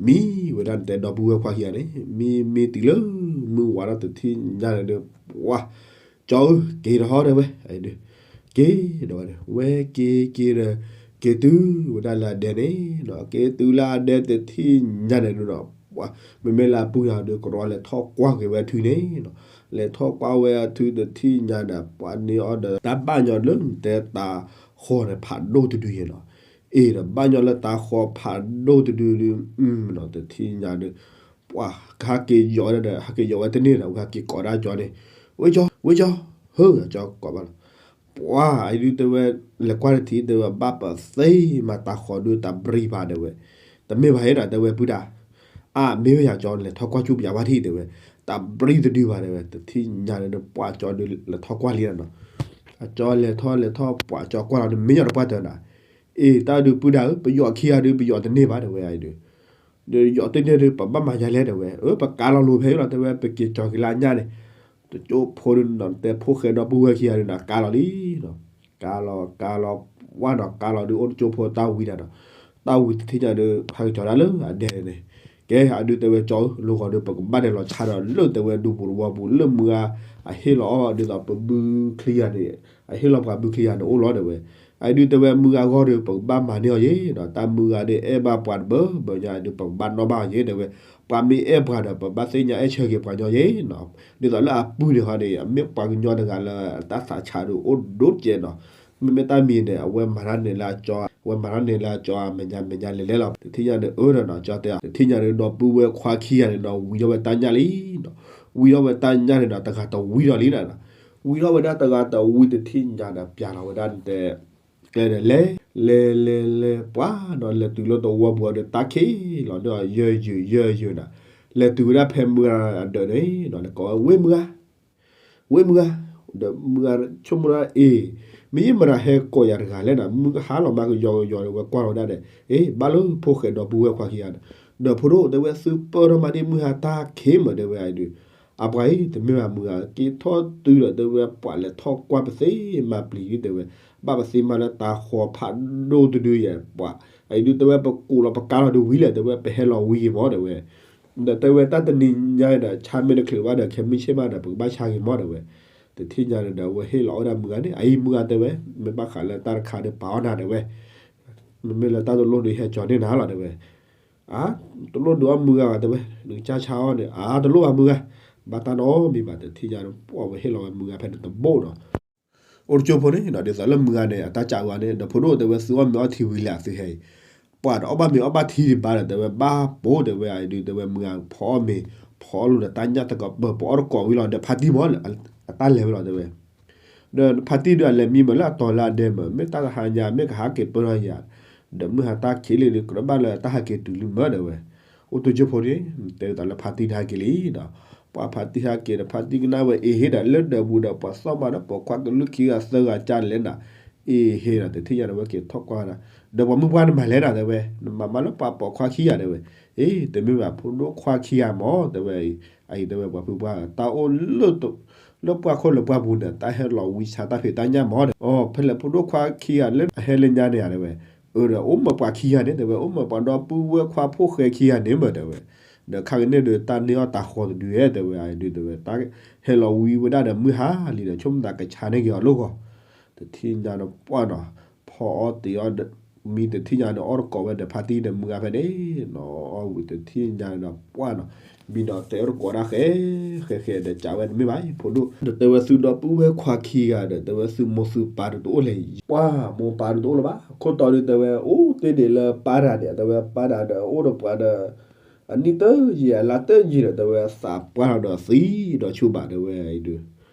မံဝဲဒၣ်တဲဒီပုၢ်ဝဲၢ်ခွါခံဂၤန့ၣ်, မံမံတုၤလၢ မုၢ်ဝါထီၣ် တထံၣ်ညါန့ၣ်ဒီး ပှၤ ကၠီဧၢ က့ၤဒီးဟီ တဲဝဲ, က့ၤဒီးဝဲ, ဝဲက့ၤက့ၤဒီး က့ၤတုၤဝဲဒၣ်လၢအဒဲန့ၣ်နီၤ, က့ၤတုၤလၢအဒဲ တထံၣ်ညါန့ၣ်ဒီး ပှၤ မ့မ့ၢ်လၢအပုၢ်တဂၤဒီး ကရီလဲၤထီၣ်ကွၢ်က့ၤဝဲအထုန့ၣ်နီၤ, လဲၤထီၣ်ကွၢ်ဝဲအထု တထံၣ်ညါဒီး ပှၤန့ၢ်အီၤဒီး တၢ်ဘၣ်ညီလၢတဲတၤဃီန့ၣ် ဖးဒိၣ်တဒုယဲၢ်နီၤ, အ့ဒီး ဘၣ်ညီလၢတၤဃီဖးဒိၣ်တဒုဒု နီၤ, တထံၣ်ညါဒီး ပှၤကဟဲက့ၤယိးဝဲဒီး ဟဲက့ၤယိးဝဲတန့ၢ်ဒီး ဝဲဟဲက့ၤကိးဒၣ်ကၠီန့ၣ်, ဝဲကၠီ ဝဲကၠီ, ဟၢ ကၠီကိးဘၣ်လီၤ. ပှၤအံၤဒုတဲဝဲ, လဲၤကွၢ်တထံၣ်တဲဝဲ ဘၣ်ပသ့မးတၤဃီဒု တၢ်ဘြံၤဘၣ်တဲဝဲ, တမ့ၢ်ဘၣ်ဟဲဒီး တဲဝဲပုၢ်တၢ်, အါ မ့ၢ်ဝဲယၤကၠီ လဲၤထီၣ်ကွၢ်ဆူပယၤဝါထံၣ်တဲဝဲ, တၢ်ဘြံၤတဒုဘၣ်တဲဝဲ, တထံၣ်ညါန့ၣ်ဒီး ပှၤကၠီဒုလဲၤထီၣ်ကွၢ်လံနီၤ, အကၠီလဲၤထီၣ်လဲၤထီၣ် ပှၤကၠီကွၢ်လီၤဒီး မ့ၢ်ညီတပှၢ်တၢၢ်နၤ, အ့ တၢ်ဒုပုၢ်တၢ်ဧၢ ပယိးခံဂၤဒု ပယိးတန့ၢ်ဘၣ်တဲဝဲအံၤဒု ဒီးယိးတန့ၢ်ဒီး ပဘၣ်မၤယၤလဲၣ်တဲဝဲ, အၢ ပကါလီၤလိၤဖဲအံၤလီၤတဲဝဲ, ပက့ၤကၠီက့ၤလၢအညၣ်န့ၣ်, တကၠိဖိဒုနီၤ တဲဖိၣ်ဃဲဒီပုၢ်ဝဲၢ်ခံဂၤဒုနီၤ ကါလီၤလံနီၤ, ကါလီၤ ကါလီၤ ဝါနီၤ ကါလီၤဒု အိၣ်တကၠိဖိတၢ်ဝံၤတၢ်ဒီး, တၢ်ဝံၤတထံၣ်ညါဒီး ဟဲက့ၤကၠီဒၣ်လၢအဒဲန့ၣ်, ကဲ အဒုတဲဝဲကၠီဧၢ လီၤဂီၤဒီး ပကဘၣ်လဲၤလီၤဆါဒီး လၢတဲဝဲဒူပူၤတဝီပူၤ လၢမုၢ်ဂၤ အဟ့ၣ်လီၤအီၣ်ဒ်သိးပဘုချံဂၤန့ၣ်, အဟ့ၣ်လီၤပှၤဘုချံဂၤန့ၣ်အိၣ်လီၤတဲဝဲ, အဒုတဲဝဲမုၢ်ဂၤဂီၢ်ဒီး ပကဘၣ်မၤန့ၢ်အီၤယဲနီၤ, တၢ်မုၢ်ဂၤဒီးအဲၣ်ဘၣ်ပှၤတဘၢဘၢညါဒု ပကဘၣ်နီၣ်ဘၣ်အီၤယဲတဲဝဲ, ပှၤမ့ၢ်အဲၣ်ပှၤဒီး ပဘၣ်သ့ၣ်ညါအဲၣ်ဆၢက့ၤပှၤညီယဲနီၤ, ဒ်သိးလၢအပုၢ်န့ၣ်ဟီန့ၣ် အမ့ၢ်ပှၤကညီတဂၤလၢ တၢ်သးဆးဒုအိၣ်ဒိၣ်ကဲနီၤ, မ့မ့ၢ်တၢ်မံၤန့ၣ် အဝဲမၤတၢ်န့ၣ်လၢအကၠီ, အဝဲမၤတၢ်န့ၣ်လၢအကၠီ အမဲာ်ညါမဲာ်ညါလဲၤလဲၤလီၤ, တထံၣ်ညါန့ၣ်အၢဒီးနီၤ ကၠီတဲအီၤ တထံၣ်ညါန့ၣ် ဒီပုၢ်ဝဲၢ်ခွါခံဂၤန့ၣ်နီၤ ဝံၤထီၣ်ဝဲတၢ်ညၣ်လံနီၤ, ဝံၤထီၣ်ဝဲတၢ်ညၣ်န့ၣ်နီၤ တဂၤတဝံထီၣ်လံနီၤ, ဝံၤထီၣ်ဝဲဒၣ်တဂၤတဝံ တထံၣ်ညါဒီး ပျးလီၤဝဲဒၣ်တဲ ကျဲဒီးလဲၤ လဲၤလဲၤလဲၤ ပှၤနီၤ လဲၤတုၤလၢတဝီပူၤဒီး တၢ်ခံးလီၤန့ၢ်အီၤ ယၢယုာ်ယၢယုာ်နီၤ, လဲၤတုၤဝဲဒၣ်ဖဲမုၢ်ဂၤအဒၢးန့ၣ်နီၤ လဲၤကိးဝဲ ဝ့ၢ်မုၢ်ဂၤ ဝ့ၢ်မုၢ်ဂၤ, ဒီးမုၢ်ဂၤဆိကမိၣ်ဒၣ် အ့ၣ် မ့ၢ်ယမတၤဟဲကိးယၤတဂၤလဲၣ်နီၤ, မုၢ်ဟါလီၤမးကယီကယီဒီး ဝဲကွၢ်လီၤဝဲဒၣ်ဒီး အ့ၣ် ဘၣ်လၢဖိၣ်ဃဲဒီပုၢ်ဝဲၢ်ခွါခံဂၤဒီး ဒီးဖိဒိၣ်တဲဝဲ သုပၢၢ်ထီၣ်မးဒ်မုၢ်ဟါတၢ်ခံးမးတဲဝဲအံၤဒုး, အပှၤအံၤ တမ့ၢ်ဘၣ်မုၢ်ဂၤ က့ၤထီၣ်တုၤဒီးတဲဝဲ ပှၤလဲၤထီၣ်ကွၢ်ပသ့မၤပျံၤဒုးတဲဝဲ, ဘၣ်ပသ့မၤလၢတၤဃီၤဖးဒိၣ်တဒုယဲၢ် ပှၤ အံၤဒုးတဲဝဲ ပကူးလီၤပကါလီၤဒုးဝံၤလဲၣ်တဲဝဲ ပဟဲလီၤဝံၤက့ၤမးတဲဝဲ ဒီးတဲဝဲတၢ်တနံၤညါဒီး ဆါမ့ၢ်တချုးဘၣ်ဒီး ခဲမုၢ်ဆ့ၣ်မးဒီး ပကဘၣ်ဆါက့ၤမးတဲဝဲ, တထံၣ်ညါန့ၣ်ဒီး အဝဲဟ့ၣ်လီၤဝဲဒၣ်မုၢ်ဂၤန့ၣ် အအံၤမုၢ်ဂၤတဲဝဲ, မ့ၢ်ဘၣ်ဃးလၢတၢ်တခါဒီးပာ်အီၣ်နၤတဲဝဲ, မ့မ့ၢ်လၢတၢ်တလိၣ်ဒီးဟဲကၠီန့ၢ်နၤလီၤတဲဝဲ, အါ တလိၣ်ဒုးအီၣ်မုၢ်ဂၤဘၣ်တဲဝဲ, နကစၢ်ဆါအီၣ်န့ၣ် အါ တလိၣ်ဘၣ်မုၢ်ဂၤ, ဘၣ်တၢ်နီတမံၤဘၣ် တထံၣ်ညါဒီး ပှၤဝဲဟ့ၣ်လီၤဝဲမုၢ်ဂၤဖဲန့ၣ်တဘိနီၤ အိၣ်တကၠိဖိန့ၣ်ဒီး ဒ်သိးလၢမုၢ်ဂၤန့ၣ် အတၢ်ကးဝဲန့ၣ် ဒီးဖိဒိၣ်တဲဝဲ သုအီၣ်မ့ၤအီထံဝံၤလံသုဟဲအံၤ, ပှၤဒီးအီၣ်ဘၣ်မ့ၤအီဘၣ်ထံဒံးဘၣ်ဒီး တဲဝဲဘၣ်ပိာ်တဲဝဲအံၤဒုး တဲဝဲမုၢ်ဂၤဖီအီၣ်မ့ၤ ဖီအီၣ်လိာ်ဒီးတၢ်ညၣ်တကပၤ ပအီၣ်တကိးဝံၤလီၤဒီး ဖါတံၢ်မး အတၢ်လဲၤဝဲလီၤတဲဝဲ ဒီးဖါတံၢ်ဒုးအလဲၤမံမးလၢအတီၤလၢအဒဲမး မ့ၢ်တၢ်တဟါညါ မ့ၢ်ကဟးက့ၤပၢၢ်ထီၣ်ယၤ, ဒီးမုၢ်ဟါတၢ်ခံးလံဒီး ကြၢးဘၣ်လၢတၢ်ဟးက့ၤတုၤလံမးတဲဝဲ, အိၣ်တကၠိဖိန့ၣ် တဲဝဲဒၣ်လၢဖါတံၢ်တဟးက့ၤလံဒီး, ပှၤဖါတံၢ်ဟးက့ၤဒီး ဖါတံၢ်ကနၣ်ဝဲအ့ၣ်ဟ့ၣ်ဒီး လၢဒၢးပူၤဒီး ပှၤသီၣ်မးဒီးပိာ်ခွါကလုာ်ခံဂၤသၢဂၤကၢ်လဲၣ်နၤ, အ့ၣ်ဟ့ၣ်ဒီး တထံၣ်ညါဒီးဝဲက့ၤထီၣ်ကွၢ်ဒီး, ဒီးပှၤမုၢ်ပှၢ်နမၤလဲၣ်နၤတဲဝဲ, နမၤမးလၢပှၤပိာ်ခွါခံဂၤတဲဝဲ, အ့ၣ် တမ့ၢ်ဘၣ်ဖိဒိၣ်ခွါခံဂၤမးတဲဝဲ, အံၤတဲဝဲပှၤဖုပှၢ် တၢ်အိၣ်လၢ လၢပှၢ်ခိၣ်လၢပှၢ်ပူၤန့ၣ် တၢ်ဟဲလီၤဝံဆါတၢ်ဖံးတၢ်ညၣ်မးဒီး အီၤ ဖဲလဲၣ်ဖိဒိၣ်ခွါခံဂၤလၢအဟဲလၢညါန့ၣ်ဧါတဲဝဲ, အၢဒီး အိၣ်မးပှၤခံဂၤန့ၣ်တဲဝဲ အိၣ်မးပှၤဒီပုၢ်ဝဲၢ်ခွါဖိၣ်ဃဲခံဂၤန့ၣ်မးတဲဝဲ, ဒီးခါကန့ၣ်ဒီး တၢ်န့ၢ်အီၣ်တၤဃီၤတဒုဧဲတဲဝဲ အဒုးတဲဝဲ တၢ်ဟဲလီၤဝံဝဲဒၣ်ဒီးမုၢ်ဟါလံဒီး ဆိကမိၣ်သးကဆါန့ၢ်က့ၤအီၤလိၣ်ဂီၢ်, တထံၣ်ညါဒီးပှၢ်နီၤ, ဖီအီၣ်တ့ၤအီၣ် မံတထံၣ်ညါန့ၣ် အီၣ်တကိးဝဲဒီးဖါတံၢ်ဒီးမုၢ်ဂၤဖဲန့ၣ်နီၤ, အီၣ်ဝံၤတထံၣ်ညါန့ၣ်ဒီးပှၢ်နီၤ, မံဒီးတဲအီၣ်တကိးဒၣ်ဃဲ ဃဲဃဲဒီးကးဝဲတမ့ၢ်ဘၣ် ဖိဒိၣ် ဒီးတဲဝဲသုဒီပုၢ်ဝဲၢ်ခွါခံဂၤဒီး တဲဝဲသုမိၢ်သုပၢ်တအိၣ်လဲၣ်, ပှၢ်မိၢ်ပၢ်တအိၣ်လၢၤဘၣ်, ခိၣ်တီဒုးတဲဝဲ အိၣ်တ့ၢ်ဒံးလၢပၢ်တၢ်န့ၣ် တဲဝဲပၢ်တၢ်ဒီးအိၣ်ဒီးပှၤဒီး အနံၣ်တယံာ်အလါတယံာ်ဒီး တဲဝဲသးပှၢ်ထီၣ်ဒီးသံဒီးဆူၣ်ဘၣ်တဲဝဲအံၤဒုး,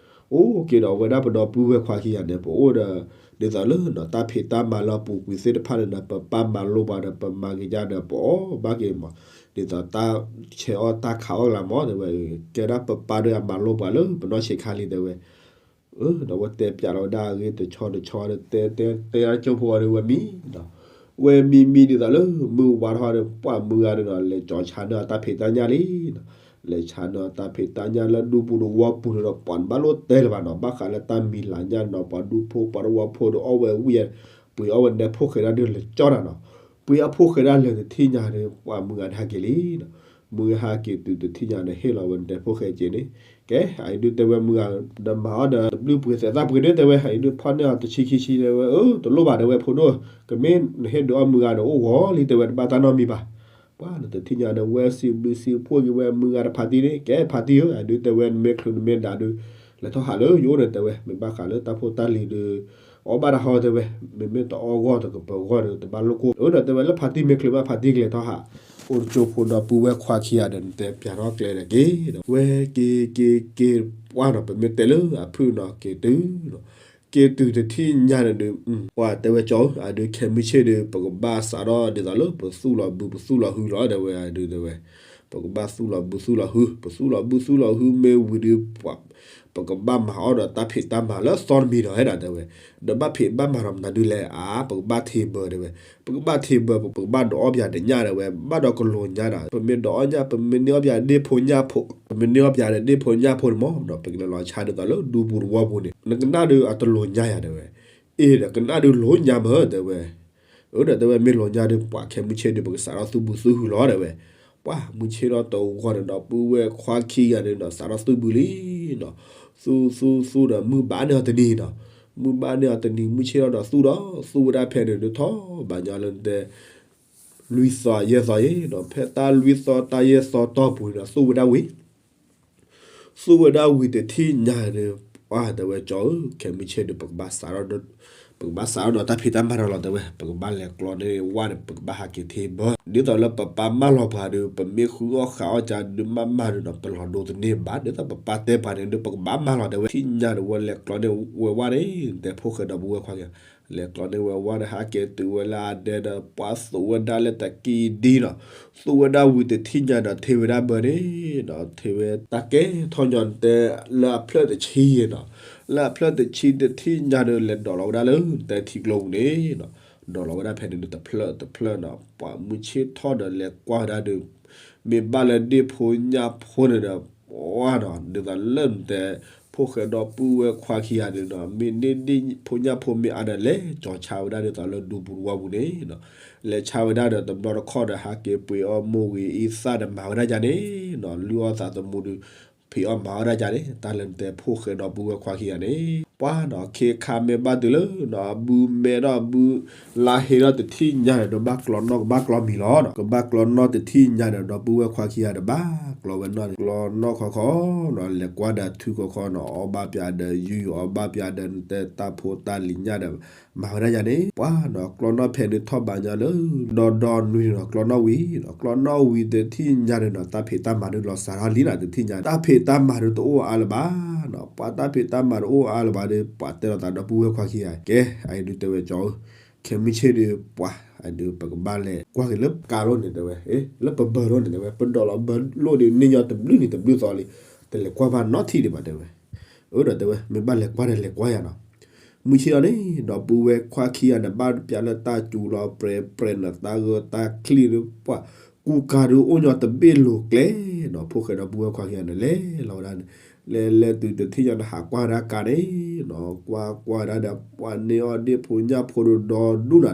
အိၣ်က့ၤဒီးဝဲဒၣ်ပဒီပုၢ်ဝဲၢ်ခွါခံဂၤန့ၣ် ပအိၣ်ဒီး ဒ်သိးလၢတၢ်ဖံးတၢ်မၤလၢအပူၤကွံာ်သ့ၣ်တဖၣ်န့ၣ်ဒီး ပပၢ်မၤလိပှၤဒီး ပမၤက့ၤယါဒီး ပအီၣ်ဘၣ်က့ၤမး, ဒ်သိးတၢ်ဆဲးအီၣ်တၢ်ခးအီၣ်ကလါမးတဲဝဲ, ကဲဒၣ်ပပၢ်ဒီးအမၤလိပှၤလၢပနီၢ်ဆံးခါလံတဲဝဲ ဒီးဝဲတဲပျးလီၤဝဲဒၣ်အဂ့ၢ်တဆီတဆီဒီး တဲတဲတဲဒၣ်ကၠိဖိအီၤဒီးဝဲမံဒီး, ဝဲမံမံဒ်သိးလၢ မုၢ်ဝါထီၣ်ဒီး ပှၢ်မုၢ်ဂၤဒီး လဲၤကၠီၤဆါန့ၢ်အတၢ်ဖံးတၢ်ညၣ်လံဒီး, လဲၤဆါန့ၢ်အီၤတၢ်ဖံးတၢ်ညၣ်လၢဒူပူၤသဝီပူၤန့ၣ်ဒီး ပှၤနဘၣ်လိၣ်တဲလၢၤဘၣ်နီၤ, ဘၣ်ဃးလၢတၢ်မံၤလၤညၣ်နီၤ, ပှၤဒူဖိပှၤသဝီဖိဒီးအီၣ်ဝဲဝံၣ်ယါ, ပှ့ၤအီၣ်ဝဲနဲဖိၣ်ဃဲဒၣ်ဒုးလၢကၠီတၢ်နီၤ, ပှ့ၤအဖိၣ်ဃဲဒၣ်လၢတထံၣ်ညါဒီး ပှၤမုၢ်ဂၤန့ၣ်ဟးက့ၤလံနီၤ, မုၢ်ဂၤဟးက့ၤတုၤတထံၣ်ညါန့ၣ် ဟ့ၣ်လီၤဝဲနဲဖိၣ်ဃဲက့ၤန့ၣ်, ကဲ အအံၤဒုးတဲဝဲမုၢ်ဂၤ ဒီးမၤအီၣ်ဒီးတဘျုးပှ့ၤသဲးသၣ်ပှ့ၤန့ၣ် တဲဝဲ, အအံၤဒုးဖီၣ်န့ၢ်အီၤတဆံခံဆံ တဲဝဲ, အၢ တလိၣ်ဘၣ် တဲဝဲ ဖိဒိၣ်, ကမ့ၢ်နဟ့ၣ်ဒုးအီၣ်မုၢ်ဂၤဒီးအိၣ်ဂီၤလံ တဲဝဲ တဘၣ်တၢ်နီတမံၤဘၣ်. ပှၤဒီးတထံၣ်ညါဒီး ဝဲစံးဘျုးစံးဖှိၣ်က့ၤဝဲမုၢ်ဂၤတဖးတံၢ်န့ၣ်, ကဲဖးတံၢ်ဧၢ, အဒုးတဲဝဲ နမ့ၢ်ချုးနမ့ၢ်ဒၣ်ဒုး လဲၤထီၣ်ဟးလၢယအိၣ်န့ၣ် တဲဝဲ, မ့ၢ်ဘၣ်ဃးလၢတၢ်ဖိတၢ်လံၤဒုး အီၣ်ဘၣ်တၢ်ဟီ တဲဝဲ, မ့မ့ၢ်တအီၣ်ဂီၢ်တကပၤဂီၢ်ဒီး တဘၣ်လိၣ်ကိၢ်, အၢ ဒီးတဲဝဲ လၢဖးတံၢ်မ့ၢ်ချုးဘၣ် ဖးတံၢ်ကလဲၤထီၣ်ဟး, အိၣ်တကၠိဖိဒီပုၢ်ဝဲၢ်ခွါခံဂၤဒီး နတဲပၠးထီၣ်ကျဲဒီးက့ၤဒီး ဝဲက့ၤက့ၤက့ၤ ပှၢ်နီၤ ပမ့ၢ်တဲလၢအဖုၣ်နီၤ က့ၤတုၤ က့ၤတုၤတထံၣ်ညါန့ၣ်ဒုး ပှၢ်တဲဝဲ ကၠီဧၢ, အဒုးခဲမုၢ်ဆ့ၣ်ဒီး ပကဘၣ်စးထီၣ်ဒ်သိးလၢပသူၣ်လီၤဘုပသူၣ်လီၤဟုလီၤ တဲဝဲ, အဒုးတဲဝဲ, ပကဘၣ်သူၣ်လီၤဘုသူၣ်လီၤဟု, ပသူၣ်လီၤဘုသူၣ်လီၤဟုမ့ၢ်ဝံၤဒီး ပှၢ် ပကဘၣ်မၤအီၣ်ဒီးတၢ်ဖံးတၢ်မၤလၢအသီတမံၤဒီး ဟဲဒၣ်တဲဝဲ, ဒီးဘၣ်ဖံးဘၣ်မၤဒီးမနုၤဒုးလဲၣ်, အါ ပကဘၣ်ထ့ဘၢ တဲဝဲ, ပကဘၣ်ထ့ဘၢ ပကဘၣ်ဒုးအီၣ်ပၠးဒီးညၣ် တဲဝဲ, ဘၣ်ဒီးကလိၤညါဒီး ပမ့ၢ်ဒုးအီၣ်ညၣ် ပမ့ၢ်န့ၢ်အီၣ်ပၠးဒ့ၣ်ဖိညၣ်ဖိ, ပမ့ၢ်န့ၢ်အီၣ်ပၠးဒီးဒ့ၣ်ဖိညၣ်ဖိန့ၣ်မး ဒီးပကလဲၤလီၤဆါဒ်သိးလၢဒူပူၤသဝီပူၤန့ၣ် နကနၣ်ဒုးအတလိၤညါယၤ တဲဝဲ, အ့ၣ် ဒီးကနၣ်ဒုးလိၤညါမး တဲဝဲ အၢ ဒီးတဲဝဲ မ့ၢ်လိၤညါဒီး ပှၢ်ခဲမုၢ်ဆ့ၣ်ဒီး ပကစးထီၣ်သူၣ်ဘုသူၣ်ဟုလီၤ တဲဝဲ, ပှၢ်မုၢ်ဆ့ၣ်ထီၣ်တဝီန့ၣ်ဒီး ပုၢ်ဝဲၢ်ခွါခံဂၤန့ၣ်ဒီး စးထီၣ်သူၣ်ဘုလံနီၤ, သူၣ်သူၣ်သူၣ်ဒီး မုၢ်ဘၣ်န့ၢ်အီၤတနံၤနီၤ, မုၢ်ဘၣ်န့ၢ်အီၤတနံၤ မုၢ်ဆ့ၣ်ထီၣ်ဒီးသူၣ်ဒီး သူၣ်ဝဲဒၣ်ဖဲန့ၣ်ဒုး ထီၣ်ဘးညီလၢနတဲ လွံၢ်သီယဲၢ်သီအံၤနီၤ, ဖဲတၢ်လွံၢ်သီတၢ်ယဲၢ်သီတီၢ်ပူၤန့ၣ်ဒီး သူၣ်ဝဲဒၣ်ဝံၤ သူၣ်ဝဲဒၣ်ဝံၤတထံၣ်ညါဒီး ပှၢ်တဲဝဲ ကၠီဧၢ, ခဲမုၢ်ဆ့ၣ်ဒီး ပကဘၣ်စးထီၣ်ဒီး ပကဘၣ်စးထီၣ်ဒီးတၢ်ဖံးတၢ်မၤဒီးလီၤ တဲဝဲ, ပကဘၣ်လဲၤကျီန့ၢ်ဝဲဒီး ပကဘၣ်ဟးက့ၤထ့ဘၢ ဒ်သိးလၢပပၢ်မၢလီၤပှၤဒီး ပမ့ၢ်ဃုအီၣ်ဃးအီၣ်ကဒီးဒုးမးမးဒီး ပလီၤဒိတန့ၢ်ဘၣ် ဒ်သိးပပၢ်တဲပှၤန့ၣ်ဒီး ပကဘၣ်မၢလီၤ တဲဝဲ, ထံၣ်ညါဒီးဝဲလဲၤကျီန့ၢ်ဝဲဝဲန့ၣ် တဲဖိၣ်ဃဲဒီပုၢ်ဝဲၢ်ခွါခံဂၤ လဲၤကျီန့ၢ်ဝဲဝဲဒီးဟးက့ၤတုၤဝဲလၢအဒဲဒီး ပှၢ်သူၣ်ဝဲဒၣ်လၢတကံဒံနီၤ, သူၣ်ဝဲဒၣ်ဝံၤတထံၣ်ညါဒီးထ့ဝဲဒၣ်ဘၢန့ၣ်နီၤ, ထ့ဝဲတၢ်ကဲထီၣ်ညီတဲ လၢအဖျၢၣ်တဆံယဲၢ်နီၤ, လၢအဖျၢၣ်တဆံတထံၣ်ညါဒီး လဲၤဒိးလီၤဝဲဒၣ်လၢတဲထံကျိပူၤန့ၣ်နီၤ, ဒိးလီၤဝဲဒၣ်ဖဲန့ၣ်ဒီးတဖျၢၣ်တဖျၢၣ်နီၤ, ပှၢ်မုၢ်ဆ့ၣ်ထီၣ်ဒီးလဲၤကွၢ်ဝဲဒၣ်ဒီး မ့ၢ်ဘၣ်လၢဒ့ၣ်ဖိညၣ်ဖိန့ၣ်ဒီး ပှၢ်နီၤ ဒ်သိးလၢနတဲ ဖိၣ်ဃဲဒီပုၢ်ဝဲၢ်ခွါခံဂၤန့ၣ်နီၤ, မ့ၢ်န့ၢ်ဒ့ၣ်ဖိညၣ်ဖိမ့ၢ်အါဒီး လဲၤကၠီၤဆါဝဲဒၣ်ဒ်သိးလၢဒူပူၤသဝီပူၤန့ၣ်နီၤ, လဲၤဆါဝဲဒၣ်ဒီးတဘျီတခီၣ်ဒီး ဟးက့ၤပှ့ၤအီၣ်မိၢ်ဝံၤအံသၣ်ဒီးမၤဝဲဒၣ်ယါန့ၣ်နီၤ, လုၢ်အီၣ်သးသမူဒီး ဖံးအီၣ်မၤအီၣ်ဒၣ်ယါန့ၣ် တၢ်လၢနတဲဖိၣ်ဃဲဒီပုၢ်ဝဲၢ်ခွါခံဂၤန့ၣ် ပှၢ်နီၤ ခ့ခါမ့ၢ်ဘၣ်တုၤလၢနီၤ အဘုမဲထီၣ်အဘု လါဟ့ထီၣ်တထံၣ်ညါန့ၣ် ဒီးဘၣ်ကျီနီၣ်ကဘၣ်ကျီမံၤလီၤနီၤ, ကဘၣ်ကျီနီၣ်တထံၣ်ညါန့ၣ် ဒီပုၢ်ဝဲၢ်ခွါခံဂၤဒီးဘၣ်ကျီဝဲနီၣ်န့ၣ် ကျီနီၣ်ခီခီနီၤ, လဲၤကွၢ်ဒီးထုခီခီနီၤ, အီၣ်ဘၣ်ပၠးဒီးယုၢ် အီၣ်ဘၣ်ပၠးဒီးနတဲတၢ်ဖိတၢ်လံၤညၣ်ဒီး မၤဝဲဒၣ်ယါန့ၣ် ပှၢ်နီၤ ကျီနီၣ်ဖဲန့ၣ်ထီၣ်ဘးညီလၢ ဒီဒီနွံနီၤ ကျီနီၣ်ဝံၤနီၤ, ကျီနီၣ်ဝံၤတထံၣ်ညါန့ၣ်နီၤ တၢ်ဖံးတၢ်မၤဒုးလီၤစးထီၣ်လံနီၤ, တထံၣ်ညါ တၢ်ဖံးတၢ်မၤဒုးတအိၣ်အါလၢၤဘၣ်နီၤ, ပှၤတၢ်ဖံးတၢ်မၤတအိၣ်အါလၢၤဘၣ်ဒီး ပှၤတဲလီၤသးဒီပုၢ်ဝဲၢ်ခွါခံဂၤ ကဲ အအံၤဒုးတဲဝဲ ကၠီဧၢ, ခဲမုၢ်ဆ့ၣ်ဒီး ပှၢ်အဒုး ပကဘၣ်လဲၤကွၢ်က့ၤလၢကါလိၤန့ၣ် တဲဝဲ, လၢပဘၢလိၤန့ၣ် တဲဝဲ, ပဒိးလီၤဘၢလိၣ်ဒီးန့ၢ်ညီတဘျုးနံၤတဘျုးသီလံ, တလဲၤကွၢ်ဘၣ်နီတထံၣ်ဒံးဘၣ် တဲဝဲ, အၢ ဒီးတဲဝဲ မ့ၢ်ဘၣ်လဲၤကွၢ်ဒီးလဲၤကွၢ်ယါနီၤ, မုၢ်ဆ့ၣ်အီၤန့ၣ် ဒီပုၢ်ဝဲၢ်ခွါခံဂၤန့ၣ် ဘၣ်ပၠးလၢတၢ်စူၤလီၤပြဲးပြဲးန့ၣ် တၢ်ဂၢၢ်တၢ်ကျံၣ်ဒီး ပှၢ်ကူကၤဒုးအိၣ်ညီတဘ့ၣ်လိၤကျဲနီၤ, ဖိၣ်ဃဲဒီပုၢ်ဝဲၢ်ခွါခံဂၤန့ၣ် လဲၤလီၤဝဲဒၣ်န့ၣ်, လဲၤလဲၤတုၤတထံၣ်ညါန့ၣ် ဟးကွၢ်ဝဲဒၣ်ကါန့ၣ်နီၤ, ကွၢ်ကွၢ်ဝဲဒၣ်ဒီး ပှၢ်န့ၢ်အီၣ်ဒ့ၣ်ဖိညၣ်ဖိဒီးဒီဒူၣ်နၤ,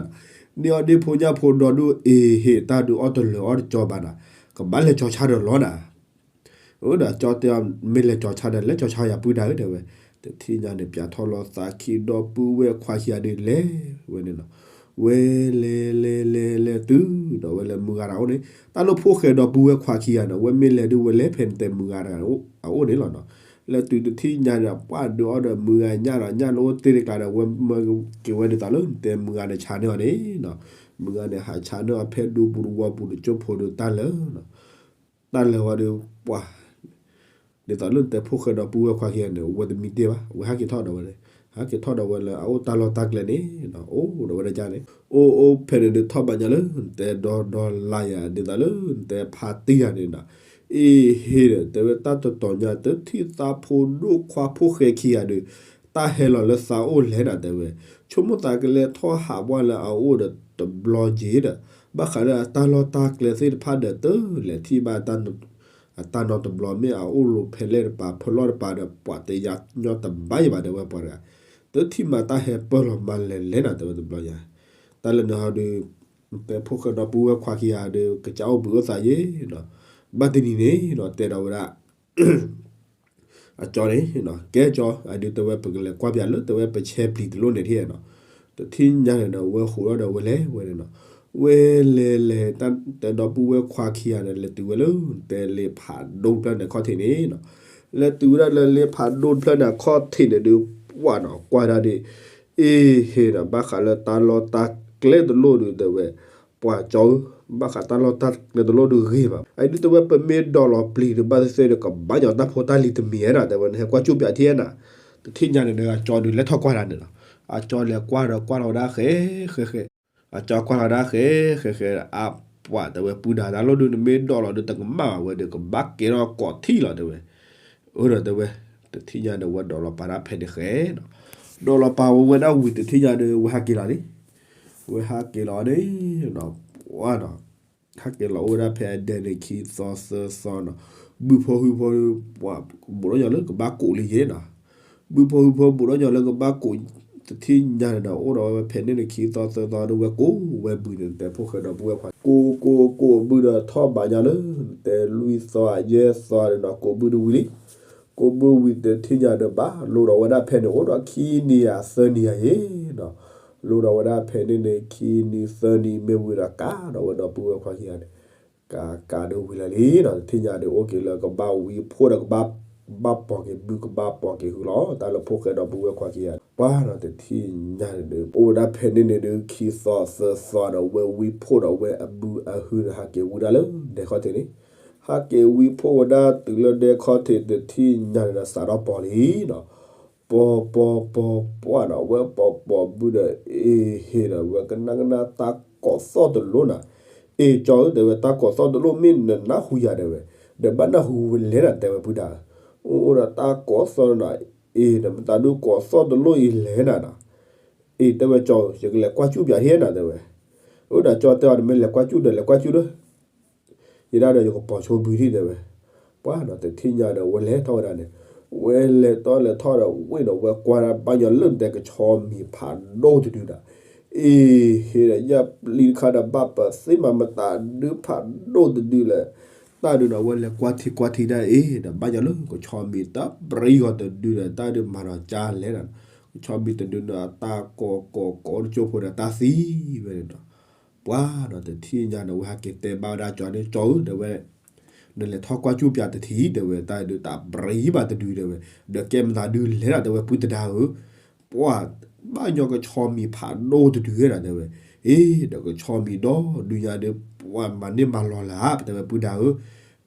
န့ၢ်အီၣ်ဒ့ၣ်ဖိညၣ်ဖိဒီဒူၣ် အ့ဟ့ၣ် တၢ်ဒုးအီၣ်တလၢာ်အီၣ်တကၠီဘၣ်နၤ, ကဘၣ်လဲၤကၠီၤဆါဒီးလီၤနၤ အၢ ဒီးကၠီတဲအီၤ မ့ၢ်လဲၤကၠီၤဆါဒီး လဲၤကၠီၤဆါယၤပုၢ်ဒၣ်ဧၢ တဲဝဲ, တထံၣ်ညါန့ၣ် ပၠးထီၣ်လီၤသးခံဒီပုၢ်ဝဲၢ်ခွါခံဂၤဒီးလဲၤဝဲန့ၣ်နီၤ, ဝဲလဲၤလဲၤလဲၤလဲၤတုၤဒီးဝဲလဲၤမုၢ်ဂၤတဂၤအိၣ်န့ၣ်, တၢ်လၢဖိၣ်ဃဲဒီပုၢ်ဝဲၢ်ခွါခံဂၤန့ၣ် ဝဲမ့ၢ်လဲၤဒုးဝဲလဲၤဖဲနတဲမုၢ်ဂၤတဂၤန့ၣ် အအိၣ်န့ၣ်လီၤနီၤ, လဲၤတုၤတထံၣ်ညါန့ၣ် ပှၢ်ဒုးအီၣ်ဒီးမုၢ်ဂၤညၣ်ဒီး ညၣ်န့ၣ်အိၣ်တ့ၢ်တကျါဒီး ဝဲမၢက့ၤဝဲဒ်သိးလၢနတဲမုၢ်ဂၤန့ၣ်ဆါန့ၢ်အီၤန့ၣ်နီၤ, မုၢ်ဂၤန့ၣ်ဟးဆါန့ၢ်အီၤဖဲဒူပူၤသဝီပူၤတကၠိဖိဒီးတၢ်လၢာ်နီၤ တၢ်လၢာ်ဝဲဒီး ပှၢ် ဒ်သိးလၢနတဲဖိၣ်ဃဲဒီပုၢ်ဝဲၢ်ခွါခံဂၤန့ၣ် ဝဲတမံတ့ၢ်ဘၣ် ဝဲဟဲက့ၤထီၣ်ဒီးဝဲန့ၣ်, ဟဲက့ၤထီၣ်ဒီးဝဲလၢအအိၣ်တၢ်လီၢ်တၢ်ကျဲန့ၣ်နီၤ, အိၣ်ဒီးဝဲဒၣ်န့ၣ်, အိၣ်အိၣ်ဖဲန့ၣ်ဒုးထီၣ်ဘးညါလၢ နတဲဒီဒီလါယၤ ဒ်သိးလၢနတဲဖါတံၢ်ယၤန့ၣ်နီၤ, အ့ဟ့ၣ်ဒီး တဲဝဲတၢ်တတီၤညါ တထံၣ်သးဖိဒိၣ်ခွါဖိၣ်ဃဲခံဂၤဒီး တၢ်ဟဲလီၤလၢသးအိၣ်လဲၣ်နၤ တဲဝဲ, ဆိကမိၣ်သးကလဲၤထီၣ်ဟးပှၢ်လၢအအိၣ်ဒီးတဘျီက့ၤဒီး ဘၣ်ဃးလၢအတၢ်လီၢ်တၢ်ကျဲသ့ၣ်တဖၣ်ဒီး တလဲၤထံၣ်ဘၣ်တၢ် အတၢ်နီတဘျီမ့ၢ်အအိၣ်လိၤဖဲလဲၣ်တပၤ ဖၢလီၢ်တပၤဒီး ပှၤတယါညီတဘၣ်ယဘၣ် တဲဝဲပှၤတဂၤ, တထံၣ်မးတၢ်ဟဲပၢၢ်လီၤမၤလဲၤလဲၤနၤ တဲဝဲတဘျီညါ, တၢ်လၢနဟီဒုး တဲဖိၣ်ဃဲဒီပုၢ်ဝဲၢ်ခွါခံဂၤဒီး ကစၢ်အိၣ်ဘှံးအိၣ်သးယ့ၣ်နီၤ, ဘၣ်တနံၤန့ၣ်နီၤ တဲဒီးဝဲဒၣ် အကၠီန့ၣ် ကဲကၠီ အဒုးတဲဝဲပကလဲၤကွၢ်ပၠးလၢ တဲဝဲပဆဲပျံၤတလိၣ်န့ၣ်ထံၣ်နီၤ, တထံၣ်ညါန့ၣ်ဒီး ဝဲဃိးဒီးဝဲလဲၤဝဲန့ၣ်နီၤ, ဝဲလဲၤလဲၤ တဲဒီပုၢ်ဝဲၢ်ခွါခံဂၤန့ၣ် လဲၤတုၤဝဲလၢ တဲလ့ဖးဒိၣ်တဖျၢၣ်န့ၣ်အခီၣ်ထံးန့ၣ်နီၤ, လဲၤတုၤဝဲဒၣ်လၢလ့ဖးဒိၣ်တဖျၢၣ်န့ၣ်အခီၣ်ထံးန့ၣ်ဒုး ပှၢ်နီၤ ကွၢ်ဒၣ်ဒ် အ့ဟ့ဒီး ဘၣ်ဃးလၢတၢ်လီၢ်တၢ်ကျဲတလိၣ်ဒုး တဲဝဲ ပှၤကၠီဧၢ, ဘၣ်ဃးတၢ်လီၢ်တၢ်ကျဲတလိၣ်ဒုးဂ့ၤဘၣ်. အဒုးတဲဝဲပမ့ၢ်ဒိးလီၤပျံၤဒုး ဘၣ်သ့ၣ်သ့ၣ်ဒီး ကဘၣ်ညီတၢ်ဖိတၢ်လံၤတမံၤဧါနီၤ, တဲဝဲနဟဲကွၢ်ကၠူၣ်ပၠးထံဧါနီၤ, တထံၣ်ညါန့ၣ်ဒီး အကၠီဒုးလဲၤထီၣ်ကွၢ်တၢ်န့ၣ်လီၤ. အကၠီလဲၤကွၢ်ဒီးကွၢ်လီၤဝဲဒၣ်ဃဲဃဲဃဲ, အကၠီကွၢ်လီၤဝဲဒၣ်ဃဲဃဲဃဲ, အပှၤတဲဝဲပုၢ်ဒါတၢ်လီၢ်ဒုး နမ့ၢ်ဒိးလီၤဒုးတကမၣ်ဘၣ်ဝဲဒီး ကဘၣ်ကဲထီၣ်ကိးထံၣ်လီၤတဲဝဲ, အၢဒီးတဲဝဲ, တထံၣ်ညါဒီးဝဲဒိးလီၤပာ်တၢ်ဖဲန့ၣ်ဃဲနီၤ, ဒိးလီၤပာ်ဝဲဝဲဒၣ်ဝံၤတထံၣ်ညါဒီး ဝဲဟးက့ၤလီၤန့ၣ် ဝဲဟးက့ၤလီၤန့ၣ် ပှၢ်နီၤ, ဟးက့ၤလီၤအိၣ်ဝဲဒၣ်ဖဲအဒဲန့ၣ် ခံသီသၢသီနီၤ, ဘုဖိဟုဖိ ပှၤဘူးထီၣ်ညီလၢကဘၣ်ကိးလံယဲနီၤ, ဘုဖိဟုဖိဘူးထီၣ်ညီလၢကဘၣ်ကိး, တထံၣ်ညါန့ၣ်ဒီး အိၣ်ဒီးဝဲဖဲန့ၣ်န့ၣ် ခံသီသၢသီဒီး ဝဲကိးဝဲဘုန့ၣ် တဲဖိၣ်ဃဲဒီပုၢ်ဝဲၢ်ခွါ ကိးကိးကိးဘုဒီးထီၣ်ဘးညါလၢ တဲလွံၢ်သီယဲၢ်သီဒီးနီၤ ကိးဘုတဝံၤလံ ကိးဘုဝံၤတထံၣ်ညါဒီးဘၣ် လိၤဒီးဝဲဒၣ်ဖဲန့ၣ် အိၣ်ဒီးခံနံၤဧါသၢနံၤဧါယဲနီၤ, လိၤဒီးဝဲဒၣ်ဖဲန့ၣ်န့ၣ် ခံနံၤသၢနံၤမ့ၢ်ဝံၤဒီး ကးဒီးဝဲဒီပုၢ်ဝဲၢ်ခွါခံဂၤန့ၣ် ကးကးဒီးဝံၤလၢာ်လံနီၤ, တထံၣ်ညါဒီး အိၣ်က့ၤလၢကဘၣ်ဝံဖှိၣ်ဒီးကဘၣ် ဘၣ်ပိာ်က့ၤဘု ကဘၣ်ပိာ်က့ၤဟုလီၤ တၢ်လၢဖိၣ်ဃဲဒီပုၢ်ဝဲၢ်ခွါခံဂၤန့ၣ် ပှၢ်ဒီးတထံၣ်ညါန့ၣ်ဒီး အိၣ်ဝဲဒၣ်ဖဲန့ၣ်န့ၣ်ဒီး ခံသီသၢသီဒီး ဝဲဝံဖှိၣ်ဒီးဝဲအဘုအဟုဒီး ဟးက့ၤဝံဒၣ်လၢဒဲခီၣ်ထံးန့ၣ် ဟးက့ၤဝံဖှိၣ်ဝဲဒၣ်တုၤလၢဒဲခီၣ်ထံး တထံၣ်ညါန့ၣ်ဒီး စးထီၣ်ပိာ်လံနီၤ, ပိာ်ပိာ်ပိာ်ပှၢ်နီၤ ဝဲပိာ်ပိာ်ဘုဒီး အ့ဟ့ဒီး ဝဲကနၣ်ကနၣ်တၢ်ကိးသီၣ်တလိၣ်နီၤ, အ့ကၠီဧၢ တဲဝဲ တၢ်ကိးသီၣ်တလိၣ်မ့ၢ်နနၢ်ဟူယၤတဲဝဲ, ဒီးဘၣ်နၢ်ဟူဝဲလဲၣ်နီၤ တဲဝဲပုၢ်ဒါဧၢ, အိၣ်ဒီးတၢ်ကိးသီၣ်နီၤ, အ့ နမတၤဒုးကိးသီၣ်တလိၣ်အံၤလဲၣ်နၤနီၤ, အ့ တဲဝဲကၠီဧၢ ယကလဲၤကွၢ်ကၠူၣ်ပၠးထံနီၤ တဲဝဲ, အၢဒီးကၠီတဲအီၤ နမ့ၢ်လဲၤကွၢ်ကၠူၣ်ဒီး လဲၤကွၢ်ကၠူၣ်ဒီး ယဒၣ်ဒီးယကပိာ်ဆိဘုထံၣ် တဲဝဲ, ပှၢ်ဒီးတထံၣ်ညါဒီး ဝဲလဲၤထီၣ်ဝဲဒၣ်န့ၣ်, ဝဲလဲၤထီၣ်လဲၤထီၣ်ဒီး ဝ့ၢ်ဒီးဝဲကွၢ်ဒၣ်ဘၣ်ညီလၢနတဲကဆီမံၤဖးဒိၣ်တဒုဒီး, အ့ဟ့ဒီး ယပျံၤတခါဒီး ဘၣ်ပသ့မၤမတၤဒုဖးဒိၣ်တဒုလၢ တၢ်ဒုးဒီး ဝဲလဲၤကွၢ်ထံကွၢ်ထံဒၣ်အ့ဒီး ဘၣ်ညီလၢကဆီမံၤတၢ်ပြံဂီၤတဒုဒီး တၢ်ဒုးမၤဒီးကၢ်လဲၣ်ဒီး ကဆီမံၤတဒုဒီး တၢ်ကိးကိးကိးတကၠိဖိဒီး တၢ်သံဝဲန့ၣ်ဒီး ပှၢ်ဒီးတထံၣ်ညါန့ၣ် ဝဲဟဲက့ၤတဲဘၣ်ဝဲဒၣ်ကၠီန့ၣ် ကၠီဧၢ တဲဝဲ, နလဲၤထီၣ်ကွၢ်ကၠူၣ်ပၠးတထံၣ် တဲဝဲ တၢ်ဒုးတၢ်ပြံဘၣ်တဒု တဲဝဲ, ဒီးကဲမတၤဒုလဲၣ်ဒီး တဲဝဲ ပုၢ်တဒါဧၢ, ပှၢ်ဘၣ်ညီကဆီမံၤဖးဒိၣ်တဒုဝဲဒၣ် တဲဝဲ, အ့ ဒီးကဆီမံၤဒီဒုညါဒီး ပှၢ်မၤန့ၢ်မၤလီၤလၢၤ တဲဝဲ ပုၢ်ဒါဧၢ,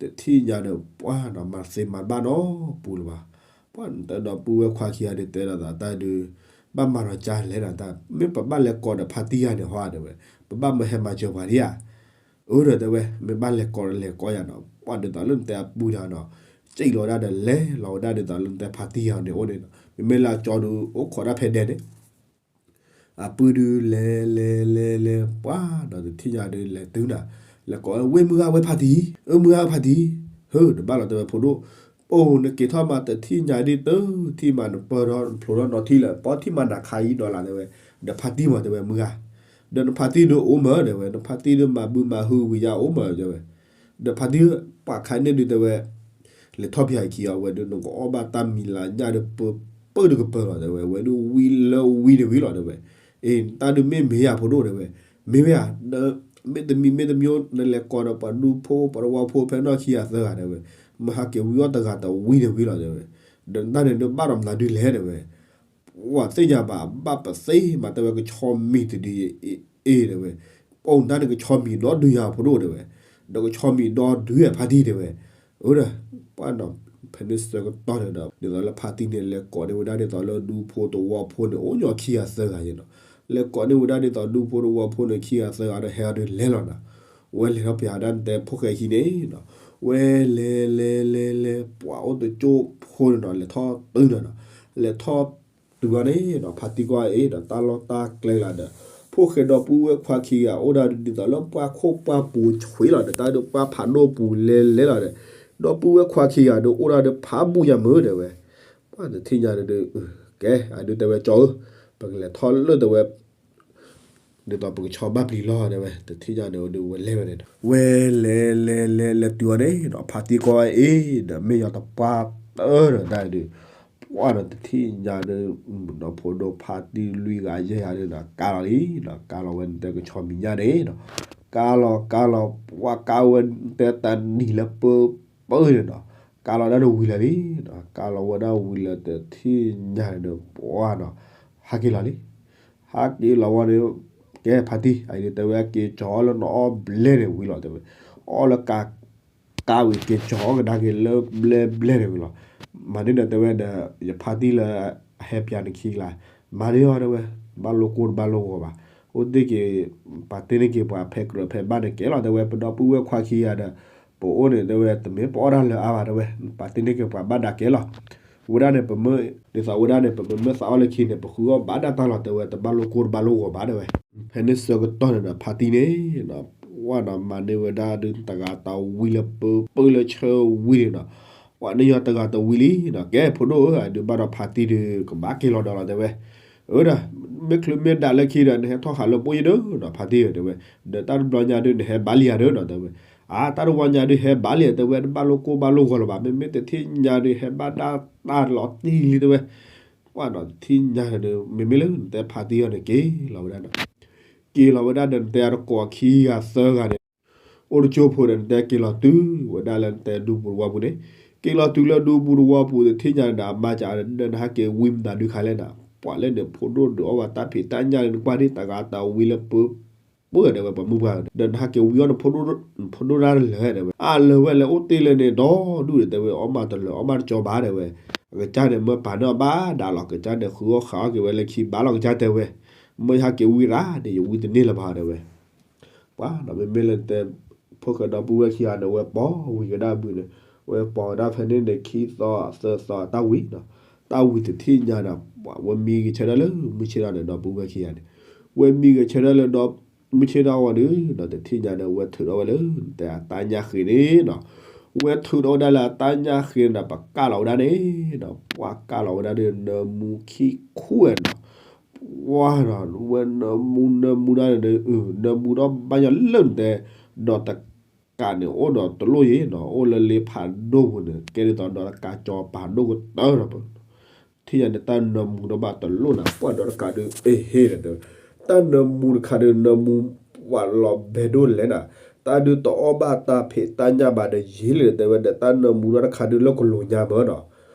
တထံၣ်ညါဒီး ပှၢ်နီၤ မၤသ့မၤဘၣ်နီတပူၤလၢၤဘၣ်, ပှၢ်တဒီပုၢ်ဝဲၢ်ခွါခံဂၤဒီး တဲဒီးသးတၢ်ဒုး ဘၣ်မၤဒီးကၢ်လဲၣ်ဒီး တၢ်မ့ၢ်ပဘၣ်လဲၤကိးဒီးဖါတံၢ်ယၤန့ၣ်ဟီ တဲဝဲ, ပဘၣ်မၢဟဲမၤစၢၤပှၤဒံဧါ, အၢဒီးတဲဝဲ မ့ၢ်ဘၣ်လဲၤကိးဒီးလဲၤကိးယၤနီၤ, ပှၢ်ဒ်သိးလၢနတဲအပုၢ်တဂၤနီၤ, စံၣ်လီၤဝဲဒၣ်ဒီး လဲၤလီၤဝဲဒၣ်ဒ်သိးလၢနတဲဖါတံၢ်ယၤန့ၣ်အိၣ်န့ၣ်, မ့မ့ၢ်လၢအကၠီဒုး အိၣ်ခိးဒၣ်ဖဲဒဲန့ၣ် အပုၢ်ဒုးလဲၤလဲၤလဲၤလဲၤ ပှၢ်ဒီးတထံၣ်ညါဒီးလဲၤတုၤနၤ, လဲၤကိးဝဲမုၢ်ဂၤဝဲဖါတံၢ်, အၢမုၢ်ဂၤဖါတံၢ်, ဟၢ တဘၣ်လီၤတဲဝဲဖိဒိၣ်, အိၣ်နက့ၤထီၣ်မးတထံၣ်ညါဒ်တထံၣ်မး နပၢၢ်ထီၣ်နဖျိးထီၣ်နီၢ်ထံလၢၤ ပီထံၣ်မးနၤခါအံၤဒီးလၢ်တဲဝဲ, ဒီးဖါတံၢ်မးတဲဝဲမုၢ်ဂၤ, ဒီးနဖါတံၢ်ဒုးအိၣ်မးတဲဝဲ, နဖါတံၢ်ဒုးမၤဘုမၤဟုဝံၤယါအိၣ်မးတဲဝဲ, ဒီးဖါတံၢ်ပာ်ခါန့ၣ်ဒုးတဲဝဲ လဲၤထီၣ်ပၠးအခံအီၤဝဲဒုး နကအီၣ်ဘၣ်တၢ်မံၤလၢညၣ်ဒီး ပၢပၢတကပၢၤလီၤတဲဝဲ, ဝဲဒုးဝံလၢဝံတဝံလီၤတဲဝဲ, အ့ တၢ်ဒုးမ့ၢ်မ့ၢ်ယၤဖိဒိၣ်တဲဝဲ, မ့ၢ်ဝဲဧါ, မ့တမံၤမ့တမံၤ နလဲၤကိးဒီးပှၤဒူဖိပှၤတဝီဖိဖဲနီၢ်ခံဂၤသၢဂၤတဲဝဲ, မဟးက့ၤဝံအီၣ်တဂၤတဝံတဝံလီၤတဲဝဲ, ဒီးတၢ်န့ၣ်ဒုးဘၣ်ဒီးမနုၤဒုလဲၣ်တဲဝဲ ပှၤသ့ၣ်ညါဘၣ် ဘၣ်ပသ့မးတဲဝဲ ကဆီမံၤတဒုအ့တဲဝဲ, ပအိၣ်တၢ်န့ၣ်ကဆီမံၤဒီဒုယၤဖိဒိၣ်တဲဝဲ, ဒီးကဆီမံၤဒီဒုယၤဖါတံၢ်တဲဝဲ, အၢဒီး ပှၢ်နီၤ ဖဲန့ၣ်ဆၢကတီၢ်န့ၣ်ဒီး ဒ်သိးလၢဖါတံၢ်န့ၣ် လဲၤကိးန့ၢ်ဝဲဒၣ်ဒ်သိးလၢဒူဖိတဝီဖိန့ၣ် အိၣ်ညီခံဂၤသၢဂၤယဲနီၤ, လဲၤကိးန့ၢ်ဝဲဒၣ်ဒ်သိးဒူဖိတဝီဖိန့ၣ် ခံဂၤသၢဂၤဒီးဟဲအီၤဒုးလဲၤလီၤနီၤ, ဝဲလဲၤထီၣ်ပၠးဝဲဒၣ်နတဲဖိၣ်ဃဲခံန့ၣ်နီၤ, ဝဲလဲၤလဲၤလဲၤလဲၤ ပှၤအိၣ်တကၠိဖိန့ၣ်နီၤ လဲၤထီၣ်တုၤနီၤနီၤ, လဲၤထီၣ်တုၤအီၤန့ၣ်နီၤ ဖါတံၢ်ကွၢ်အ့ဒီး တၢ်လီၢ်တၢ်ကျဲလၢဒီး ဖိၣ်ဃဲဒီပုၢ်ဝဲၢ်ခွါခံဂၤ အိၣ်ဒၣ်ဒ်သိးလၢပှၢ်ခိၣ်ပှၢ်ပူၤဆွံလီၤဒီး တၢ်ဒုးပှၢ်ဖးဒိၣ်ပူၤလဲၤလဲၤလီၤဒီး ဒီပုၢ်ဝဲၢ်ခွါခံဂၤဒီးအိၣ်ဒၣ်ဒီးဖးဘူၣ်ညါမုၢ်တဲဝဲ, ပှၢ်တထံၣ်ညါဒီး, ကဲ အဒုးတဲဝဲကၠီဧၢ, ပကလဲၤထီၣ်လၢတဲဝဲ ဒ်သိးပကဆီဘၣ်ပျံၤလီၤတဲဝဲ, တထံၣ်ညါဒီးဒုးဝဲလဲၤဝဲန့ၣ်ဒီး ဝဲလဲၤလဲၤလဲၤလဲၤတုၤအီၤန့ၣ်ဒီး ဖါတံၢ်ကီအ့ၣ်ဒီး မ့ၢ်ယီၤတပှၢ်တၢၢ်ဒီးဒၣ်ဒုး, ပှၢ်ဒီးတထံၣ်ညါဒီး ဒီဖိဒိၣ်ဖါတံၢ်လွံၢ်ဂၤယဲၢ်ဂၤဒီးဒီး ကါလီၤလံဒီး ကါလီၤဝဲနတဲကဆီမံၤညါန့ၣ်ဒီး, ကါလီၤကါလီၤ ပှၢ်ကါဝဲနတဲတနံၤလၢပၢပၢန့ၣ်ဒီး, ကါလီၤဒၣ်ဒီးဝံၤလၢာ်လံဒီး ကါလီၤဝဲဒၣ်ဝံၤလၢာ်တထံၣ်ညါန့ၣ်ဒီး ပှၢ်ဒီး ဟးက့ၤလီၤလံ ဟးက့ၤလီၤဝဲန့ၣ်, ကဲဖါတံၢ် အအံၤဒုးတဲဝဲက့ၤကၠီလၢနအီၣ်ဘျဲၣ်န့ၣ်ဝံၤလီၤတဲဝဲ, အီၣ်လၢကါ ကါဝံၤက့ၤကၠီကဒါက့ၤလၢဘျဲၣ်ဘျဲၣ်န့ၣ်ဝံၤလီၤ, မၤန့ၢ်ဒီးတဲဝဲဒီး ယဖါတံၢ်လၢ အဟဲပၠးနခံကျါ, မၤန့ၢ်အီၤတဲဝဲ, ဘၣ်လိကိၢ်တဘၣ်လိဂီၤဘၣ်, အိၣ်တ့ၢ်က့ၤ ပာ်တ့ၢ်န့ၢ်က့ၤပှၤဖဲကြၢးဖဲဘၣ်န့ၣ်ကဲလီၤတဲဝဲ, ပဒီပုၢ်ဝဲၢ်ခွါခံဂၤဒီး ပအိၣ်န့ၣ်တဲဝဲ တမ့ၢ်ပအီၣ်တၢ်လၢအါဘၣ်တဲဝဲ, ပာ်တ့ၢ်န့ၢ်က့ၤပှၤဘၣ်ဒါကဲလီၤ ဝဲဒၣ်န့ၣ် ပမ့ၢ်ဒ်သိးဝဲဒၣ်န့ၣ် ပမ့ၢ်မ့ၢ်သးအီၣ်လၢခံန့ၣ် ပဃုအီၣ်ဘၣ်ဒၣ်တၢ်လီၤတဲဝဲ, တဘၣ်လိကိၢ်တဘၣ်လိဂီၤဘၣ်တဲဝဲ, ဖဲန့ၣ်ဆၢကတီၢ်န့ၣ်ဒီး ဖါတံၢ်န့ၣ် ပှၢ်ဒီးမၤန့ၢ်ဝဲဒၣ်ဒုးတဂၤတဝံလၢပၢပၢလၢဆၢဝံၤန့ၣ်ဒီး, ပှၢ်န့ၢ်ယီၤတဂၤတဝံလံဒီး ကဲဖိဒိၣ်ဧၢ အဒုးဘၣ်ဒီးဖါတံၢ်ဒီး ကဘၣ်က့ၤလီၤဒီးလီၤတဲဝဲ, အၢဒီး မ့ၢ်ချုးမ့ၢ်ဒၣ်လၢခံဒီး နဟဲထီၣ်ဃာ်လၢပအိၣ်ယံၤဒီးဒီး ဖါတံၢ်ဧၢတဲဝဲ, ဒီးတၢ်တဘျီညါဒုး နဟဲဘၣ်လံဧါဒီးဒီးတဲဝဲ, အါ တၢ်တဝီညါဒုးဟဲဘၣ်လံဧါတဲဝဲ, တဘၣ်လိကိၢ်ဘၣ်လိဂီၤလၢၤဘၣ်, မ့မ့ၢ်တထံၣ်ညါဒုး ဟဲဘၣ်ဒၣ်တၢ်လီၤတံၢ်လံတဲဝဲ, ပှၢ်ဒီးတထံၣ်ညါဒီး မ့မ့ၢ်လၢနတဲဖါတံၢ်အီၤန့ၣ် က့ၤလီၤဝဲဒၣ်ဒီး က့ၤလီၤဝဲဒၣ်ဒီး နတဲအတကိးခံဂၤသၢဂၤန့ၣ် အိၣ်တကၠိဖိဒီး နတဲက့ၤလီၤတုၤဝဲဒၣ်လၢနတဲဒူပူၤတဝီပူၤန့ၣ်, က့ၤလီၤတုၤလၢဒူပူၤတဝီပူၤ တထံၣ်ညါဒီး အမါကဒီး နဟးက့ၤဝံမတၤဒုးခါလဲၣ်ဒီး, ပှၢ်လၢန့ၣ်ဖိဒိၣ်ဒုးအီၣ်ဝဲတၢ်ဖံးတၢ်ညၣ်လၢနကွၢ်ဒ်တဂၤတဝံလၢပၢပၢတဲဝဲ ပှၤမုၢ်ပှၢ်ဒီး နဟးက့ၤဝံအီၣ်နဖိဒိၣ်တၢ်လၢာ်တဲဝဲ, အလၢာ်ဝဲလဲၤအိၣ်တ့ၢ်လၢန့ၣ်ဒီဒူၣ်ဒီးတဲဝဲ, အီၣ်မးတလၢာ်အီၣ်မးတကၠီဘၣ်တဲဝဲ, အကစၢ်န့ၣ်မ့ၢ်ပာ်န့ၢ်အီၤဘၣ်ဒါလီၤ, ကစၢ်န့ၣ်ဃုအီၣ်ဃာ်အီၣ်က့ၤဝဲလၢခံဘၣ်လီၤ ကစၢ်တဲဝဲ, မ့ၢ်ယဟးက့ၤဝံရၣ်ဒီး ယဝံတန့ၢ်လၢၤဘၣ်တဲဝဲ ပှၤဒီးမ့မ့ၢ်လၢနတဲ ဖိၣ်ဃဲဒီပုၢ်ဝဲၢ်ခံဂၤန့ၣ် ဝဲပိာ်ဝံၤကဒါဘုးန့ၣ်, ဝဲပိာ်ဝဲဒၣ်ဖဲန့ၣ်န့ၣ် ခံသီသၢသီတၢ်ဝံၤဒီး, တၢ်ဝံၤတထံၣ်ညါဒီး ပှၤဝဲမံဂဲၤဆၢထၢၣ်လၢမုၢ်ဆ့ၣ်ထီၣ်န့ၣ် ဒီပုၢ်ဝဲၢ်ခံဂၤန့ၣ်, ဝဲမံဂဲၤဆၢထၢၣ်လၢဒီမုၢ်ဆ့ၣ်ထီၣ်ဝံၤဒီး ဒီးတထံၣ်ညါဒီး ဝဲထုးထီၣ်ဝဲလၢ တဲအတၢ်ညၣ်ဃ့န့ၣ်ဒီး, ဝဲထုးထီၣ်ဝဲဒၣ်လၢအတၢ်ညၣ်ဃ့ဒီး ပကၢ်လီၤဝဲဒၣ်န့ၣ်ဒီး ပှၤကၢ်လီၤဝဲဒၣ်ဒီး နၢမူခံခူၣ်ဝဲဒီး ပှၤဒီး ဝဲနၢမူနၢမူဒၣ်ဒီး နၢမူဒီးဘၣ်ညီလၢနတဲ, ဒီးတကးန့ၣ် အိၣ်ဒီးတလိၣ်ယံၤဒီး အိၣ်လၢလ့ဖးဒိၣ်ပူၤန့ၣ် ကဲဒ်သိးဒီးတကးကၠီၤပာ်ဒိၣ်ကတၢၢ်ဒီး ထံၣ်ညါန့ၣ်တၢ်နၢမူဒီးဘၣ်တလိၣ်နၤ ပှၤဒီးတကးဒုး အ့ဟ့ဒီးတဲဝဲ, တၢ်နၢမူတခါဒုး နၢမူပှၤလီၤဘဲဒိၣ်လဲၣ်နၤ, တၢ်ဒုးတအီၣ်ဘၣ်တၢ်ဖံးတၢ်ညၣ်ဘၣ်ဒီးယံၤလံတဲဝဲဒီး တၢ်နၢမူဒီးတခါဒုးလၢကလိၤညါမၢဒီး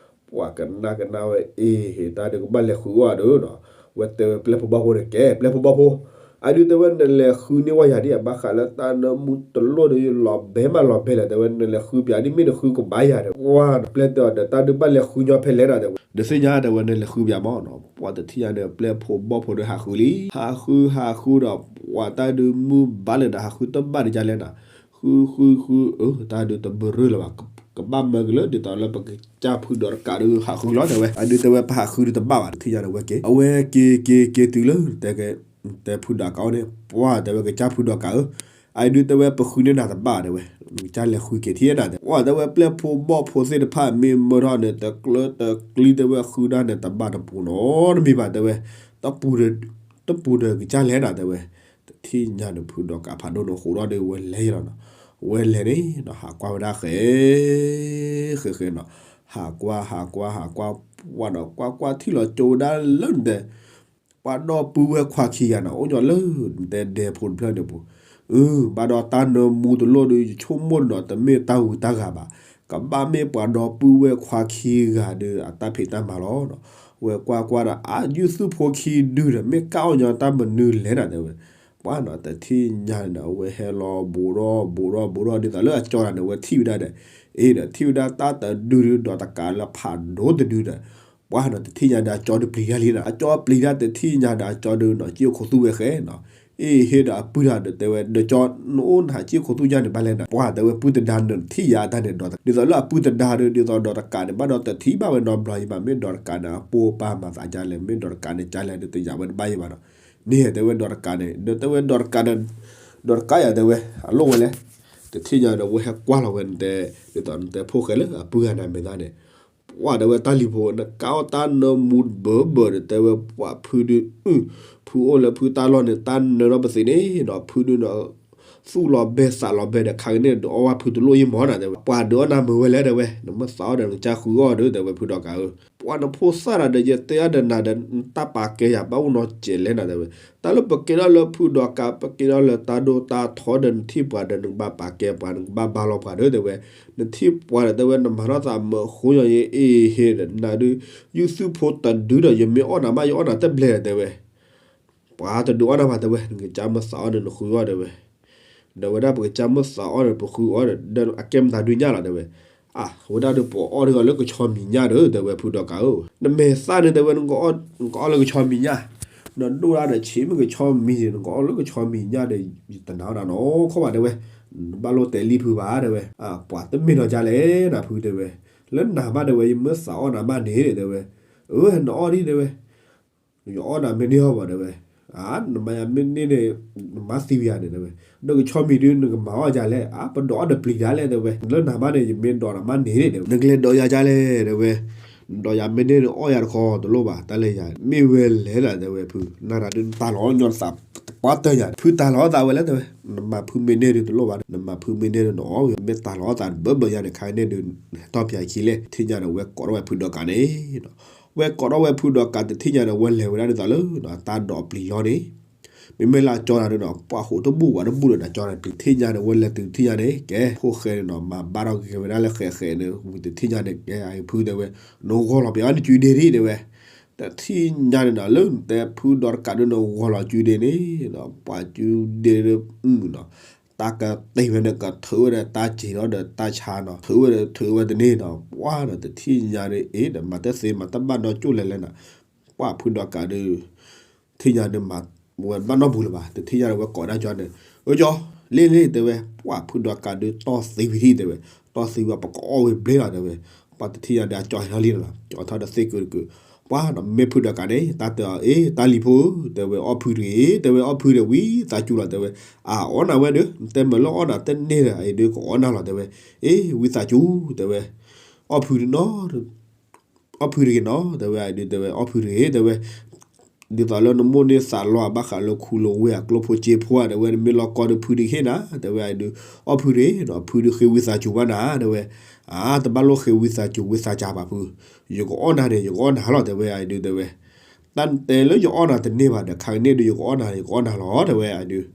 ပှၤကနၣ်ကနၣ်ဝဲ အ့ဟ့ တၢ်ဒုးကဘၣ်လဲၤဃုအီၣ်ဒီးဒီး, ဝဲတဲဝဲပျဲၢ်ဖိဘီၣ်ဖိန့ၣ် ကဲ ပျဲၢ်ဖိဘီၣ်ဖိ, အဒုးတဲဝဲနလဲၤဃုန့ၢ်ဝဲယၤဒ်အဘၣ်ဃးလၢတၢ်နၢမူတလိၣ်ဒီး လီၤဘဲမးလီၤဘဲလဲၣ် တဲဝဲ နလဲၤဃုပၠးဒ်မ့ၢ်နဃုကဘၣ်ယၤဒီး ပှၤဒီးပျဲၢ်တဲအီၤဒီး တၢ်ဒုးဘၣ်လဲၤဃုညီဖဲလဲၣ်နၤတဲဝဲ, နသ့ၣ်ညါတဲဝဲ နလဲၤဃုပၠးမးနီၤ ပှၤတထံၣ်ညါဒီး ပျဲၢ်ဖိဘီၣ်ဖိဒီးဟးဃုလံ ဟးဃုဟးဃုဒီး ပှၤတၢ်ဒုးမုၢ်ဘၣ်လၢၤဒီး ဟးဃုတဘၣ်ဒ်လဲၣ်နၤ, ဃုဃုဃု အၢ တၢ်ဒုးတဘရၢလၢၤဘၣ်, ကဘၣ်မၢကလၢ ဒ်သိးလၢပကစၢ်ဖုဒီးတကးဒုးဟးဃုလီၤတဲဝဲ, အဒုးတဲဝဲပဟးဃုဒုးတဘၣ်ဘၣ် တထံၣ်ညါဒီးဝဲက့ၤ, အဝဲက့ၤက့ၤက့ၤတုၤလၢ တဲက တဲဖုဒီးကးအိၣ်န့ၣ် ပှၤတဲဝဲကစၢ်ဖုဒီးကးဧၢ, အဒုးတဲဝဲပဃုန့ၢ်နၤတဘၣ်တဲဝဲ, ကစၢ်လဲၤဃုက့ၤထံၣ်နၤတဲ, ပှၤတဲဝဲပျဲၢ်ဖိဘီၣ်ဖိသ့ၣ်တဖၣ်မ့ၢ်မၢထီၣ်န့ၣ် တကျၢတကျံတဲဝဲ ဃုဒၣ်န့ၣ်တဘၣ်တပူၤနီတမံၤဘၣ်တဲဝဲ, တပူၤဒီး တပူၤဒီးကစၢ်လဲၤနၤတဲဝဲ, တထံၣ်ညါန့ၣ် ဖုဒီးကးဖးဒိၣ်န့ၣ်ဃိးဒီးဝဲလဲၤလီၤနီၤ, ဝဲလဲၤန့ၣ်နီၤ ဟးကွၢ်ဝဲဒၣ်ဃဲ ဃဲဃဲနီၤ, ဟးကွၢ်ဟးကွၢ်ဟးကွၢ် ပှၤဒီးကွၢ်ကွၢ်ထံၣ်လီၤကၠိဝဲဒၣ်လၢနတဲ ပှၤဒီပုၢ်ဝဲၢ်ခွါခံဂၤနီၤ အိၣ်ညီလၢ နတဲဒဲဖိတဖျၢၣ်န့ၣ်ပူၤ, အၢ ဘၣ်ဒီးတၢ်နၢမူတလိၣ်ဒီး ယဆိကမိၣ်နီၤ တမ့ၢ်တၢ်ဂုၤတၢ်ဂၤဘၣ်, ကဘၣ်မ့ၢ်ပှၤဒီပုၢ်ဝဲၢ်ခွါခံဂၤဒီး အတၢ်ဖံးတၢ်မၤလီၤနီၤ, ဝဲကွၢ်ကွၢ်ဒီး အါ ယုၢ်သုဖိခံဒုဒီး မ့ၢ်ကၢ်အီၣ်ညီတၢ်မနုၤလဲၣ်နၤတဲဝဲ, ပှၤနီၤ တထံၣ်ညါန့ၣ်ဒီး အဝဲဟဲလီၤဘူးဒီးဘူးဒီးဘူးဒီး ဒ်သိးလၢအကၠီတၢ်န့ၣ် ဝဲထံၣ်ဝဲဒၣ်ဒီး, အ့ဒီး ထံၣ်ဝဲဒၣ်တၢ်တဒုဒီး ဒီးတကးလၢဖးဒိၣ်တဒုဒီး ပှၤနီၤ တထံၣ်ညါဒီး အကၠီဒုးပျံၤတၢ်လံနီၤ, အကၠီပျံၤတၢ် တထံၣ်ညါဒီး အကၠီဒုးနီၤ ကံၣ်အိၣ်ခိးသူၣ်ဝဲဃဲနီၤ, အ့ ဟ့ဒီးအပုၢ်တၢ်ဒီးတဲဝဲ ဒီးကၠီ နအိၣ်နဟးကံၣ်အိၣ်ခိးသူၣ်ယါန့ၣ် ဘၣ်လဲၣ်နီၤ, ပှၤတဲဝဲပုၢ်တဒါန့ၣ် ထံၣ်ယါတၢ်န့ၣ်ဒီး ဒ်သိးလၢအပုၢ်တဒါဒီး ဒ်သိးဒီးတကးန့ၣ် ဘၣ်ဒီးတထံၣ်ဘၣ်ဝဲနီတဘျီအံၤဘၣ်, မ့ၢ်ဒီးတကးန့ၣ် အပိၢ်ပၢ်မၤသးဒ်လဲၣ်, မ့ၢ်ဒီးတကးန့ၣ် ကၢ်လဲၣ်ဒီးတယာ်ဝဲတဘၣ်ယံၤဘၣ်နီၤ, န့ၣ်တဲဝဲဒီးတကးန့ၣ် ဒီးတဲဝဲဒီးတကးဒီး ဒီးတကးယၤတဲဝဲ အလိၣ်ဝဲလဲၣ်, တထံၣ်ညါဒီး ဝဲဟဲကွၢ်လီၤဝဲနတဲ, ဒ်သိးနတဲဖိၣ်ဃဲလၢအပုၢ်ဂၤန့ၣ်မဲာ်သၣ်န့ၣ်, ပှၢ်တဲဝဲ တၢ်လံၤဖိ နကးအီၣ်တၢ်နၢမူတဘၢဘၢဒီး တဲဝဲပှၤဖုဒုး, ဖုအိၣ်လၢဖုတၢ်လီၢ်န့ၣ် တၢ်နၢထီၣ်ပသ့န့ၣ်ဒီး ဖုဒုးန သူၣ်လီၤဘဲသးလီၤဘဲဒီး ခါကန့ၣ်ဒုးအီၣ်ဝဲဖုတလိၣ်ယံမီၤနၤ တဲဝဲ, ပှၤဒုးအီၣ်နၤမုာ်ဝဲလဲၣ် တဲဝဲ, နမ့ၢ်သးအီၣ်ဒီးနကစၢ်ဃုအီၣ်ဒီး တဲဝဲဖုဒီးကးဧၢ, ပှၤနဖိသၣ်တၢ်ဒီး ယတဲအီၤဒီးနၤဒီး နတၢ်ပာ်ကဲယၤဘၣ်အိၣ်နီတစဲးလဲၣ်နၤ တဲဝဲ, တၢ်လၢပကဲထီၣ်လၢဖုဒီးကး ပကဲထီၣ်လၢတၢ်ဒိၣ်တၢ်ထီဒီး နထံၣ်ပှၤဒီး နကဘၣ်ပာ်ကဲပှၤ နကဘၣ်ဘါလီၤပှၤဒီး တဲဝဲ, နထံၣ်ပှၤဒီး တဲဝဲ နမၤထီၣ်သးမုာ်ဃိညီယအ့ဟ့ဒီး နၤဒုး ယုၢ်သူၣ်ဖိတဒုဒီး ယမ့ၢ်အီၣ်နၤမး ယအီၣ်နၤတဘျဲၣ် တဲဝဲ ပှၤတဒုးအီၣ်နၤဘၣ် တဲဝဲ, နကစၢ်မ့ၢ်သးအီၣ်ဒီး နဃုအီၣ် တဲဝဲ, ဒီးဝဲဒၣ်ပကစၢ်မ့ၢ်သးအီၣ်ဒီး ပဃုအီၣ်ဒီး အကဲမတၤဒုးညါလီၤ တဲဝဲ, အဝဲဒၣ်ဒုး ပအီၣ်ဒုးအီၣ်လၢကဆီမံၤညၣ်ဒီး တဲဝဲဖုဒီးကးဧၢ, နမဲာ်သၣ်န့ၣ် တဲဝဲ နကအီၣ်လၢကဆီမံၤညၣ်, နဒိၣ်ဒၣ်ဒီးဆံးမ့ၢ်ကဆီမံၤန့ၣ် နကအီၣ်လၢကဆီမံၤညၣ်ဒီး ယတနာ်အီၣ်နၤနီတခီဘၣ် တဲဝဲ, နဘၣ်လိၣ်တဲလံဖုဘၣ် တဲဝဲ, ပှၤတမ့ၢ်ဒီးကလဲၣ်နၤဖု တဲဝဲ, လၢနၤမး တဲဝဲ ယမ့ၢ်သးအီၣ်နၤမးန့ၣ် တဲဝဲ, အၢ နအီၣ်ဒံး တဲဝဲ ယအီၣ်နၤမ့ၢ်န့ၢ်အီၤဘၣ် တဲဝဲ, နမၤယၤမ့ၢ်န့ၢ်န့ၣ် နမၤသံဝံၤယၤန့ၣ် တဲဝဲ, ဒီးကဆီမံၤဒုး နကမၤအီၣ်ဒ်လဲၣ် အါ ပဒိးအီၣ်တပျံၤဒ်လဲၣ် တဲဝဲ, လၢနၤမးန့ၣ် ယမ့ၢ်ဒိးနၤမးန့ၣ် တဲဝဲ နကလဲၤဒိးယၤဒ်လဲၣ် တဲဝဲ, နဒိးယၤမ့ၢ်န့ၢ်န့ၣ် အီၣ်ယၤတခီတလိၣ်ဘၣ် တၢ်လၢယၤ မ့ၢ်ဝဲလဲၣ်လီၤ တဲဝဲဖု, နၤတၢ်ဒုးနတၢ်လီၤညီနသး တပှၢ်တၢၢ်ယၤ ဖုတၢ်လီၤသးဝဲလဲၣ် တဲဝဲ, နမၤဖုမ့ၢ်န့ၢ်ဒုးတလိၣ်ဘၣ် နမၤဖုမ့ၢ်န့ၢ်ဒုး နအီၣ်ဝံၤ မ့ၢ်တၢ်လီၤသးတဘၢဘၢယၤန့ၣ် ခါန့ၣ်ဒုး ဟဲထီၣ်ပၠးခံလဲၣ် တထံၣ်ညါဒီး ဝဲကိးထီၣ်ဝဲဖုဒီးကးန့ၣ် ဝဲကိးထီၣ်ဝဲဖုဒီးကး တထံၣ်ညါဒီး ဝဲလဲၤဝဲဒၣ်ဒ်သိးလၢ တၢ်ဒိးပျံၤလီၤန့ၣ်, မ့မ့ၢ်လၢအကၠီတၢ်ဒုးနီၤ ပှၢ်ဃိးတဘူၣ်ဝးတဘူၣ်ဒီး နကၠီတၢ်တထံၣ်ညါန့ၣ် ဝဲလဲၤတုၤတထံၣ်ညါန့ၣ် ကဲ ဖိၣ်ဃဲန့ၣ်နီၤ မၤဘၣ်ထီၣ်ဂဲၤဝဲဒၣ်လၢဃဲးဃဲးန့ၣ် ဝံၤတထံၣ်ညါန့ၣ် ကဲ အဖု တဲဝဲ နဂီၢ်လီၤပှၤအီၣ်နစုဒ့ဒံး တဲဝဲ, တထံၣ်ညါန့ၣ်နီၤ လၢနတဲဖုဒီးတကးဒုး နဂီၢ်လီၤစုဒ့န့ၣ် ပှၤစုဒ့ဒုးနီၤ တၢ်ကတ့ၢ်ဝဲန့ၣ် ကထုးဝဲဒီးတၢ်စ့ၤဒီးတၢ်ဆါနီၤ ထုးဝဲဒီးထုးဝဲတန့ၢ်နီၤ ပှၢ်ဒီးတထံၣ်ညါန့ၣ် အ့ ဒီးမၤတသ့မၤတဘၣ်ဒီးကၠိၣ်လဲၤလဲၣ်နီၤ ပှၢ်ဖုဒီးကးဒုး ထံၣ်ညါဒုးမၤဝဲဘၣ်နီတပူၤလၢၤဘၣ် တထံၣ်ညါန့ၣ် ဝဲကိးဒၣ်ကၠီန့ၣ် အၢကၠီ လ့လ့ တဲဝဲ ပှၢ်ဖုဒီးကးဒုးတီၢ်သံဝံၤထံၣ် တဲဝဲ တီၢ်သံဝံၤ ပကအီၣ်ဝံၤဘျ့လီၤ တဲဝဲ ပှၢ်တထံၣ်ညါဒုး အကၠီဟဲထီၣ်လံနီၤ ကၠီထီၣ်ဒီးသ့ၣ်ကုာ်တကုာ် ပှၢ်နီၤ မ့ၢ်ဖုဒီးကးန့ၣ် တၢ်တဲအီၤ အ့ တၢ်လံၤဖိ တဲဝဲ အီၣ်ဖုတဂ့ၤ တဲဝဲ အီၣ်ဖုဒီးဝံသးစူၤလီၤ တဲဝဲ အအီၣ်နၤဝဲဒီး နတဲမုာ်လၢအီၣ်နၤတန့ၢ်ဒီး အအံၤဒုးကအီၣ်နၤလီၤ တဲဝဲ အ့ ဝံသးစူၤ တဲဝဲ အီၣ်ဖုနီၤ အီၣ်ဖုတဂ့ၤနီၤ တဲဝဲ အဒုးတဲဝဲ အီၣ်ဖုတဂ့ၤ တဲဝဲ ဒ်သိးလၢနမိၢ်န့ၢ်သးလီၤ ဘၣ်ဃးလၢခူလိာ်ဝ့ၢ်အကျိၣ်ဖိစ့ဖိဧါ တဲဝဲ နမ့ၢ်လီၤကီဒုးဖုတဟ့ၣ်နၤ တဲဝဲ အဒုး အီၣ်ဖုတဂ့ၤနီၤ ဖုဒုးဃ့ဝံသးစူၤဘၣ်နၤ တဲဝဲ အါ တဘၣ်လိၣ်ဃ့ဝံသးစူၤဝံသးစၢ်ဘၣ်ဖု ယကအီၣ်နၤန့ၣ် ယကအီၣ်နၤလီၤ တဲဝဲ အဒုးတဲဝဲ တၢ်တဲလၢယအီၣ်နၤတန့ၢ်ဘၣ်ဒီး ခါကန့ၣ်ဒုး ယကအီၣ်နၤ ယကအီၣ်နၤလီၤ တဲဝဲ အဒုး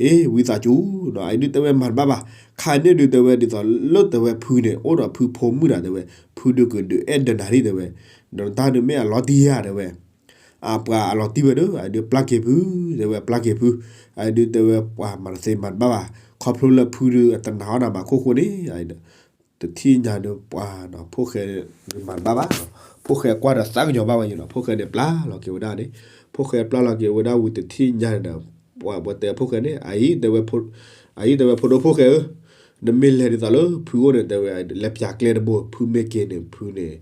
အ့ ဝံသးစူၤနီၤ အဒုးတဲဝဲမၤတဘၣ်ဘၣ် ခါန့ၣ်ဒုးတဲဝဲ ဒ်သိးလၢတဲဝဲဖုန့ၣ် အိၣ်ဒီးဖုဖိမုၣ်တၢ်တဲဝဲ ဖုဒုးကဒုးအဲၣ်ဒိးနၤဒံးတဲဝဲ ဒီးတၢ်ဒုးမ့ၢ်အလီၤတံၢ်ဧါတဲဝဲ အပှၤအလီၤတံၢ်ဝဲဒီး အဒုးပျၢ်က့ၤဖု တဲဝဲပျၢ်က့ၤဖု အဒုးတဲဝဲပှၤမၤတသ့မၤတဘၣ်ဘၣ် ခီဖျိလၢဖုဒုးအတနာ်အီၣ်နၤမၤခိၣ်ဃိန့ၣ် တထံၣ်ညါဒီးပှၤနီၤ ဖိၣ်ဃဲမၤတဘၣ်ဘၣ်နီၤ ဖိၣ်ဃဲကွၢ်ဒီးသးကညီၤဘၣ်ဝဲယံၤနီၤ ဖိၣ်ဃဲန့ၣ်ပျၢ်လီၤက့ၤဝဲဒၣ်န့ၣ် ဖိၣ်ဃဲပျၢ်လီၤက့ၤဝဲဒၣ်ဝံၤတထံၣ်ညါန့ၣ်ဒီး ပှၤတဲဖိၣ်ဃဲန့ၣ် အအံၤတဲဝဲ အအံၤတဲဝဲဖိဒိၣ်ဖိၣ်ဃဲဧၢ နမ့ၢ်လဲၤဒ်သိးလၢဖုအိၣ်န့ၣ် တဲဝဲ လဲၤပၠးကျဲတဘိ ဖုမ့ၢ်က့ၤန့ၣ် ဖုန့ၣ်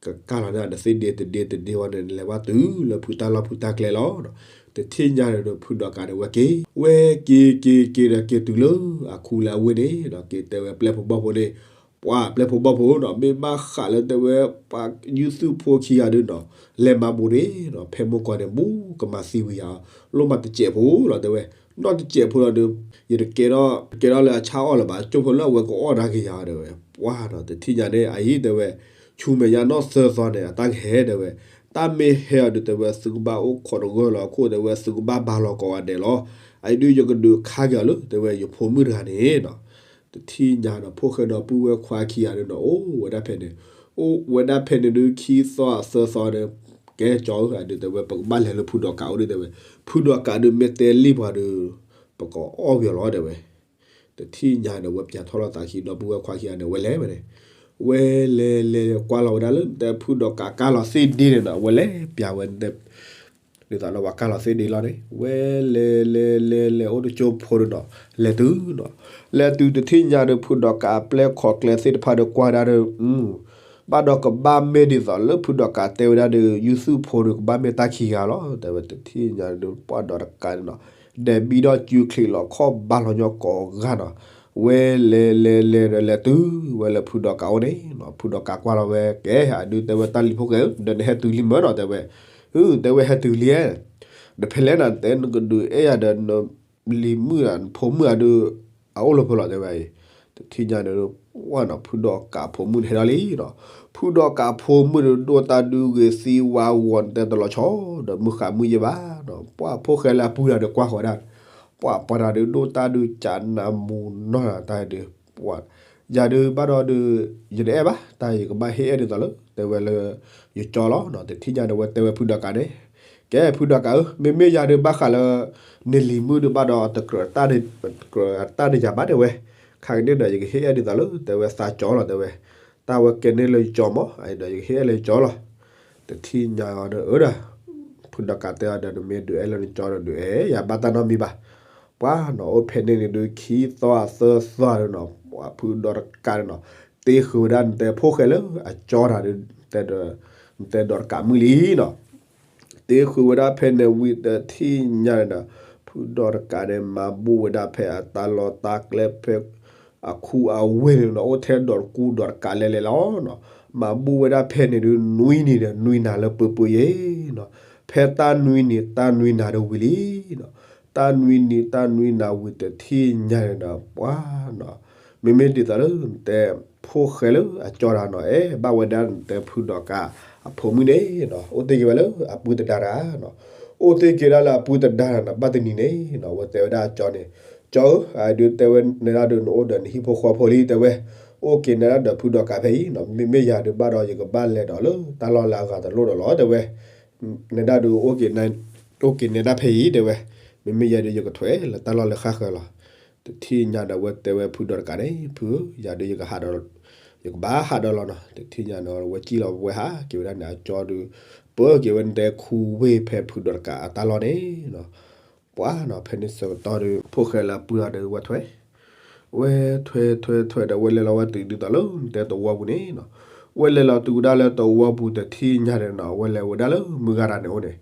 ကကၢ်လီၤန့ၣ် တသ့ဒ့တဒ့တဒ့ဝဲန့ၣ် လဲၤဘၣ်တုၤလၢဖုတၢ်လီၢ်ဖုတၢ်ကျဲလီၤ တထံၣ်ညါန့ၣ်ဒီး ဖုဒီးကးန့ၣ်ဝဲက့ၤ ဝဲက့ၤက့ၤက့ၤဒီးက့ၤတုၤလၢအခူလၢအဝ့ၢ်န့ၣ်ဒီး က့ၤတဲဝဲပျဲၢ်ဖိဘီၣ်ဖိန့ၣ် ပှၤပျဲၢ်ဖိဘီၣ်ဖိဒီး မ့ၢ်ဘၣ်ဃးလၢတဲဝဲ ပှၤယုၢ်သူၣ်ဖိခံဂၤဒုးနီၤ လဲၤမၤဘူးန့ၣ်ဒီး ဖဲမိၢ်ကီၢ်န့ၣ် ဘူးကမၤသံဝံၤယၤ လိၣ်မးတစဲးဖိလီၤတဲဝဲ နီၢ်တစဲးဖိလီၤဒီး ယတကဲထီၣ် ကဲထီၣ်လၢအဆၣ်အီၣ်လၢၤဘၣ် ကၠိဖိလၢအဝဲကအီၣ်ဒၣ်က့ၤယၤတဲဝဲ ပှၤဒီးတထံၣ်ညါန့ၣ် အအံၤတဲဝဲ ဆူမဲာ်ညါနီၢ်သၢသီန့ၣ် အတၢ်ကဟဲတဲဝဲ တၢ်မ့ၢ်ဟဲအီၤဒုးတဲဝဲ သုကဘၣ်အိၣ်ခိးတဂၢၢ်လီၤအခိၣ်တဲဝဲ သုကဘၣ်ဘါလီၤကိးဂၤဒဲးလီၤ အအံၤဒုးယကဒုးခါက့ၤအီၤလၢ တဲဝဲယဖိမုၣ်တဂၤန့ၣ်နီၤ တထံၣ်ညါဒီး ဖိၣ်ဃဲဒီပုၢ်ဝဲၢ်ခွါခံဂၤဒုးနီၤ အိၣ်ဝဲဒၣ်ဖဲန့ၣ် အိၣ်ဝဲဒၣ်ဖဲန့ၣ်ဒုး ခံသီသၢသီဒီး ကဲကၠီဧၢ အဒုးတဲဝဲ ပကဘၣ်လဲၤလၢဖုဒီးကးအိၣ်ဒုးတဲဝဲ ဖုဒီးကးဒုးမ့ၢ်တဲလံပှၤဒီး ပကအီၣ်ဝံၤအီၤလီၤတဲဝဲ တထံၣ်ညါဒီး ဝဲပၠးထီၣ်လီၤသးခံ ဒီပုၢ်ဝဲၢ်ခွါခံဂၤန့ၣ် ဝဲလဲၤဝဲန့ၣ် ဝဲလဲၤလဲၤကွၢ်လီၤဝဲဒၣ်လၢ တဲဖုဒီးကးကၢ်လီၤသ့ၣ်ဒ့န့ၣ်နီၤ ဝဲလဲၤပၠးဝဲ ဒ်သိးလၢပှၤကၢ်လီၤသ့ၣ်ဒ့လီၤန့ၣ် ဝဲလဲၤလဲၤလဲၤလဲၤအိၣ်တကၠိဖိဒီးနီၤ လဲၤတုၤနီၤ လဲၤတုၤတထံၣ်ညါဒီး ဖုဒီးကးအပျဲၢ်ခီၣ်ကျဲသ့ၣ်တဖၣ်ဒီးကွၢ်ဒၣ်ဒီး ဘၣ်ဒီးကဘၣ်မ့ၢ်ဒ်သိးလၢဖုဒီးကးတဲဝဲဒၣ်ဒီး ယုၢ်သူၣ်ဖိဒီးကဘၣ်မ့ၢ်တၢ်ခံဂၤလီၤ တဲဝဲတထံၣ်ညါဒီး ပှၤဒီးတကးန့ၣ်နီၤ ဒဲးဘံဒီးစုချံးလီၤခီၣ်ဘါလီၤညီကိးဂၤနီၤ ဝဲလဲၤလဲၤလဲၤဒီးလဲၤတုၤဝဲလၢဖုဒီးကးအိၣ်န့ၣ်, ဖုဒီးကးကွၢ်လီၤဝဲ ကဲ အဒုးတဲဝဲ တၢ်လံၤဖိၣ်ဃဲဧၢ, ဒီးနဟဲတုၤလံမၢနီၤ တဲဝဲ. အၢ တဲဝဲ ဟဲတုၤလံဧါ. ဒီးဖဲလဲၣ်နၤ တဲ နကဒုးအဲၣ်ယၤဒီး နလံၤမုၣ်ဧါ နဖိမုၣ်ဧါဒုး အအိၣ်လၢဖဲလဲၣ် တဲဝဲအံၤ. တထံၣ်ညါဒီး ဝဲနီၤ ဖုဒီးကးဖိမုၣ်န့ၣ်ဟဲဒီးလံနီၤ. ဖုဒီးကးဖိမုၣ်ဒီး ဒိၣ်တၢ်ဒုးဂ့ၤသံဝါဂီၤ နတဲတလီၤဆီ ဒီးမုၢ်ဃးမုၢ်ယဲၢ်ဘၣ်နီၤ. ပှၤဖိၣ်ဃဲလၢအပုၢ်တဂၤဒီးကွၢ်ဃီၤဒၣ် ပှၤပှၤတဂၤဒီး ဒိၣ်တၢ်ဒုးကးနးမူၤနီၢ်တၢ်ဒီး ပှၤ ယၤဒုးဘၣ်ဒီးဒုး ယတအဲၣ်ဘၣ်, တၢ်ယကဘၣ်ဟ့ၣ်အဲၣ်ဒ်သိးလၢ တဲဝဲလၢ ယကၠီလီၤ. တထံၣ်ညါဒီး ဝဲတဲဝဲဖုဒီးကးန့ၣ်, ကဲ ဖုဒီးကးဧၢ, မ့မ့ၢ်ယၤဒုးဘၣ်ဃးလၢ နလံၤမုၣ်ဒုးဘၣ်ဒီး တကြၢးတၢ်တယၤဘၣ် တဲဝဲ. ခါကန့ၣ်ဒီး ယကဟ့ၣ်အဲၣ်ဒ်သိးလၢ တဲဝဲ သးကၠီလီၤ တဲဝဲ. တၢ်ဝဲကဲန့ၢ်လၢယကၠီမး ဒီးယကဟ့ၣ်အဲၣ်လၢယကၠီလီၤ. တထံၣ်ညါအီၤဒီး အၢဒီး ဖုဒီးကးတဲအီၤဒီး နမ့ၢ်ဒုးအဲၣ်လၢနကၠီဒီး ဒုးအဲၣ် ယၤဘၣ်တၢ်နီတမံၤဘၣ်. ပှၤနီၤ အိၣ်ဖဲန့ၣ်န့ၣ်ဒုး ခံသီသၢသီဒီးနီၤ ပှၤဖုဒီးတကးဒီးနီၤ တ့ဃုာ်ဝဲဒၣ် နတဲဖိၣ်ဃဲလၢအကၠီတၢ်ဒီး နတဲဒီးတကးမုၣ်လံနီၤ. တ့ဃုာ်ဝဲဒၣ်ဖဲန့ၣ်ဝံၤတထံၣ်ညါန့ၣ်ဒီး ဖုဒီးတကးန့ၣ် မၤဘူၣ်ဝဲဒၣ်ဖဲအတၢ်လီၢ်တၢ်ကျဲဖဲ အခူအဝ့ၢ်န့ၣ်နီၤ အိၣ်ထဲဒီးတကူဒီးတကးလဲၤလဲၤလီၤနီၤ. မၤဘူၣ်ဝဲဒၣ်ဖဲန့ၣ်ဒုး နွံနံၤဒီးနွံနၤလၢပှဲၤပှဲၤယဲနီၤ. ဖဲတၢ်နွံနံၤတၢ်နွံနၤဒီးဝံၤလံနီၤ. တၢ်နွံနံၤတၢ်နွံနၤဝံၤတထံၣ်ညါန့ၣ်ဒီး ပှၤနီၤ မ့မ့ၢ်ဒ်သိးလၢနတဲ ဖိၣ်ဃဲလၢအကၠီတၢ်နီၤ အဲၣ်ဘၣ်ဝဲဒၣ်နတဲဖုဒီးကးအဖိမုၣ်န့ၣ်နီၤ အိၣ်သ့ၣ်က့ၤဝဲလၢအပုၢ်တဒါတဂၤနီၤ. အိၣ်သ့ၣ်က့ၤဒၣ်လၢအပုၢ်တဒါတဂၤနီၤ ဘၣ်တနံၤန့ၣ်နီၤ ဝဲတဲဝဲဒၣ်အကၠီန့ၣ်, ကၠီဧၢ, အဒုးတဲဝဲ နဲဒၣ်ဒုးနအိၣ်ဒီးနဟံၣ်ဖိဃီဖိလံ တဲဝဲ, အိၣ်က့ၤနဲဒၣ်ဒီးဖုဒီးကးဖဲအံၤနီၤ. မ့မ့ၢ်ယၤဒုးဘၣ်ဒီး ယကဘၣ်လဲၤဒီးလၢတၢ်လီၢ်လၢအဂၤတလိၣ်ဒီးလီၤ တဲဝဲ. နဲဒၣ်ဒုး အိၣ်က့ၤနဲဒၣ်ဖဲအံၤ တဲဝဲ. မ့မ့ၢ်ယၤဒုး ယကထွဲလၢတၢ်လီၢ်လၢဃၣ်ဃၢၤလီၤ. တထံၣ်ညါဒီးဝဲတဲဝဲဖုဒီးတကးန့ၣ် ဖုဧၢ, ယၤဒုး ယကဘၣ်ဟးဒီးလီၤနီၤ. တထံၣ်ညါန့ၣ် ဝဲစံၣ်လီၤဝဲဟးက့ၤဝဲဒၣ်န့ၣ် အကၠီဒုး ပၢက့ၤဝဲနတဲခူဝ့ၢ်ဖဲဖုဒီးတကးအတၢ်လီၢ်န့ၣ်နီၤ. ပှၤနီၤ ဖဲန့ၣ်ဆၢကတီၢ်ဒီး ဖိၣ်ဃဲလၢအပုၢ်တဂၤဒီးဝဲထွဲ ဝဲထွဲထွဲထွဲဒီး ဝဲလဲၤလီၤဝဲတုၤဒ်သိးလၢနတဲသဝီပူၤန့ၣ်နီၤ. ဝဲလဲၤလီၤတုၤဝဲဒၣ်လၢသဝီပူၤတထံၣ်ညါန့ၣ်နီၤ ဝဲလဲၤဝဲဒၣ်လၢမုၢ်ဂၤတဂၤန့ၣ်အိၣ်န့ၣ်,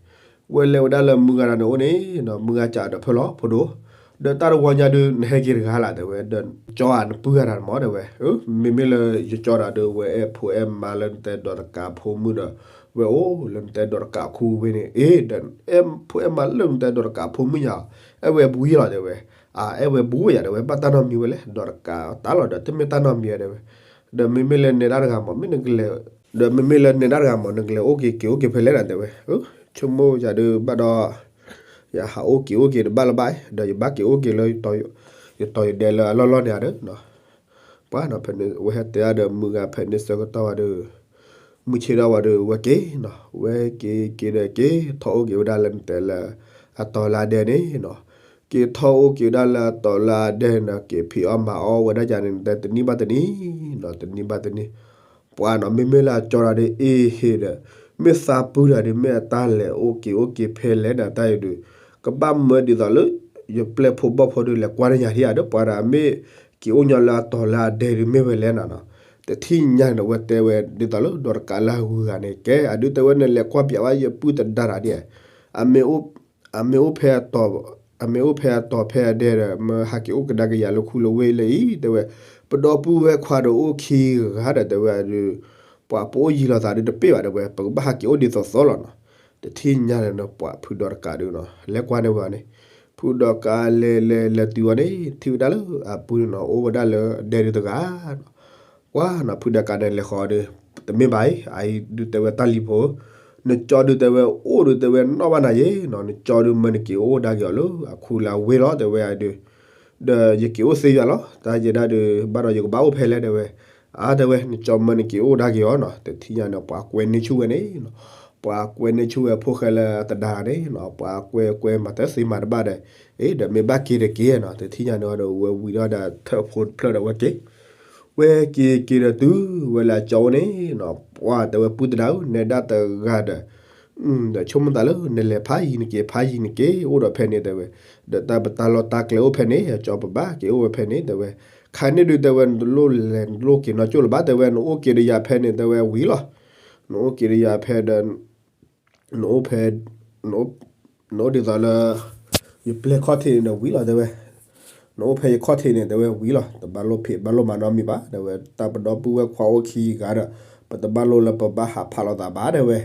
ဝဲလဲၤဝဲဒၣ်လၢမုၢ်ဂၤတဂၤန့ၣ်အိၣ်န့ၣ်နီၤ မုၢ်ဂၤစံးဒီးဖဲလီၤ ဖိဒိၣ်, ဒီးတၢ်တဝီညါဒုး နဟဲက့ၤတဂၤလၢ် တဲဝဲ, ဒီးကၠီဧါ နပုၢ်ဂၤတဂၤန့ၣ်မး တဲဝဲ. မ့မ့ၢ်လၢယကၠီတၢ်ဒီး ဝဲအဲၣ်ဖိအဲၣ်မါလၢနတဲဒီးတကးဖိမုၣ်ဒီး ဝဲအိၣ်လၢနတဲဒီးတကးခူဝ့ၢ်န့ၣ် အ့ ဒီးအဲၣ်ဖိအဲၣ်မါလၢနတဲဒီးတကးဖိမုၣ်ညါ, အဲၣ်ဝဲဘူးယၤလီၤ တဲဝဲ. အ အဲၣ်ဝဲဘူးဝဲယၤ တဲဝဲ, ဘၣ်တၢ်နီတမံၤဝဲလဲၣ်, ဒီးတကးတၢ်လီၤဒီး တမ့ၢ်တၢ်နီတမံၤဝဲ တဲဝဲ. ဒီးမ့မ့ၢ်လၢနဲဒၣ်တဂၤမး မ့ၢ်နကလဲၤ, ဒီးမ့မ့ၢ်လၢနဲဒၣ်တဂၤမး နကလဲၤအိၣ်က့ၤက့ၤအိၣ်က့ၤဖဲလဲၣ်နၤ တဲဝဲ. ဆိကမိၣ်ယၤဒုးဘၣ်ဒီး ယဟးအိၣ်က့ၤအိၣ်က့ၤတဘၣ်လၢၤဘၣ်, ဒီးယဘၣ်က့ၤအိၣ်က့ၤလၢ ယတီၤယဒဲလၢအလီၢ်လီၢ်န့ၣ်ဧါဒီး ပှၤနီၤ ဖဲန့ၣ် ဝဲဟဲတဲဒီးမုၢ်ဂၤဖဲန့ၣ်ဆၢကတီၢ်ဝဲဒီး မုၢ်ဆ့ၣ်ထီၣ်ဝဲဒီး ဝဲက့ၤနီၤ, ဝဲက့ၤက့ၤဒီးက့ၤထီၣ်အိၣ်က့ၤဝဲဒၣ်လၢနတဲလၢ အတီၤလၢအဒဲန့ၣ်နီၤ, က့ၤထီၣ်အိၣ်က့ၤဝဲဒၣ်လၢအတီၤလၢအဒဲန့ၣ်ဒီး က့ၤဖံးအီၣ်မၤအီၣ်ဝဲဒၣ်ယၤန့ၣ် နတဲတနံၣ်ဘၣ်တနံၣ်နီၤ, တနံၣ်ဘၣ်တနံၣ် ပှၤနီၤ မ့မ့ၢ်လၢအကၠီတၢ်ဒီး အ့ဟ့ဒီး မ့ၢ်သးပုၢ်တၢ်ဒီး မ့ၢ်အတၢ်လဲၤအိၣ်က့ၤအိၣ်က့ၤဖဲလဲၣ်ဒီး တၢ်အံၤဒုး ကဘၣ်မၢဒ်သိးလၢ ယပျဲၢ်ဖိဘီၣ်ဖိဒုး လဲၤကွၢ်တၢ်ညါထံၣ်ဧါဒီး ပှၤတဂၤမ့ၢ်က့ၤအိၣ်ညီလၢအတီၤလၢအဒဲဒုး မ့ၢ်ဝဲလဲၣ်နၤနီၤ. တထံၣ်ညါန့ၣ်ဒီး ဝဲတဲဝဲဒ်သိးလၢ ဒီးတကးလၢအဂုၤအဂၤန့ၣ် ကဲ အဒုးတဲဝဲ နလဲၤကွၢ်ပျးဝဲယပုၢ်တဒါတၢ်ဒ် အမ့ၢ်အိၣ်ဖဲအတီၤ, အမ့ၢ်အိၣ်ဖဲအတီၤဖဲအဒဲဒီး မ့ၢ်ဟးက့ၤအိၣ်ကဒါက့ၤယၤလၢခူလၢဝ့ၢ်လၢအံၤ တဲဝဲ, ပဒီပုၢ်ဝဲၢ်ခွါဒီးအိၣ်ခံဂၤဒီး တဲဝဲဒုး ပှၤပအိၣ်ယံၤလိာ်သးဒုးတပ့ၢ်ဘၣ် တဲဝဲ, ပကဘၣ်ဟးက့ၤအိၣ်ဒ်သိးသိးလီၤနီၤ. တထံၣ်ညါန့ၣ်ဒီး ပှၤဖုဒီးတကးဒုးနီၤ လဲၤကွၢ်န့ၢ်ဝဲန့ၣ်, ဖုဒီးတကးလဲၤလဲၤလဲၤတုၤဝဲန့ၣ် ထံၣ်ဝဲဒၣ်လၢအပုၢ်န့ၣ်နီၤ အိၣ်ဝဲဒၣ်လၢအဒဲဒုးတဂၤနီၤ. ပှၤနီၤ ဖုဒီးတကးန့ၣ်လဲၤဃီၤဒီး တမ့ၢ်ဘၣ်အံၤ အအံၤဒုးတဲဝဲတၢ်လံၤဖိ နကၠီဒုးတဲဝဲ အိၣ်ဒုးတဲဝဲ နီၣ်ဘၣ်နၤယဲနီၤ, နကၠီဒုးမၢနက့ၤအိၣ်ဒါက့ၤအီၤလၢအခူလၢအဝ့ၢ်လီၤ တဲဝဲဒုး, ဒီးယက့ၤအိၣ်သ့ယွၤလီၤ, တၢ်ယဲဒၣ်ဒုး ဘၣ်ဒီးယကဘၣ်အိၣ်ဖဲလဲၣ် တဲဝဲ, အါ တဲဝဲ နကၠီမၢနက့ၤအိၣ်ဒါက့ၤအီၤနီၤ. တထံၣ်ညါန့ၣ် ပှၤကွဲန့ၢ်ဆူၣ်ဝဲန့ၣ်နီၤ, ပှၤကွဲန့ၢ်ဆူၣ်ဝဲဖိၣ်ဃဲလၢအတဒါန့ၣ်နီၤ, ပှၤကွဲကွဲမၤတသ့မၤတဘၣ်ဒီး အ့ ဒီးမ့ၢ်ဘၣ်က့ၤတက့ၢ်နီၤ. တထံၣ်ညါန့ၣ်ဒီး ဝဲဝံၤဒီးထၢၣ်ဖိတဖျၢၣ်ဒီးဝဲက့ၤ ဝဲက့ၤက့ၤဒီးတုၤဝဲလၢအကၠီအိၣ်န့ၣ်နီၤ, ပှၤတဲဝဲပုၢ်တဒါဧၢ နဲဒၣ်တဂၤဒီး ဒီးဆိကမိၣ်သးလၢ နလဲၤဖးယံၤနက့ၤဖးယံၤနက့ၤ အိၣ်ဒီးဖဲန့ၣ် တဲဝဲ, ဒီးတၢ်ပတၢ်လီၢ်တၢ်ကျဲအိၣ်ဖဲန့ၣ် အကၠီပဘၣ်က့ၤအိၣ်ဝဲဖဲန့ၣ် တဲဝဲ, ခါန့ၣ်ဒုး တဲဝဲ နတလိၣ်လဲၤနတလိၣ်က့ၤနီၢ်ကၠိၣ်လၢၤဘၣ် တဲဝဲ, နအိၣ်က့ၤဒီးယၤဖဲန့ၣ် တဲဝဲဝံၤလီၤ, နအိၣ်က့ၤဒီးယၤဖဲဒီး နအိၣ်ဖဲ နအိၣ်ဒ်သိးလၢ ယပျဲၢ်ခီၣ်ထံးန့ၣ်ဒီးဝံၤလီၤ တဲဝဲ, နအိၣ်ဖဲယခီၣ်ထံးန့ၣ် တဲဝဲဝံၤလီၤ, တဘၣ်လိၣ်ဖံးဘၣ်လိၣ်မၤနီတမံၤဘၣ်, တဲဝဲတၢ်ပဒီပုၢ်ဝဲၢ်ခွါအိၣ်ခံဂၤဒီး ပတဘၣ်လိၣ်လၢပဘၣ်ဟးဖးလိာ်သးဘၣ် တဲဝဲ.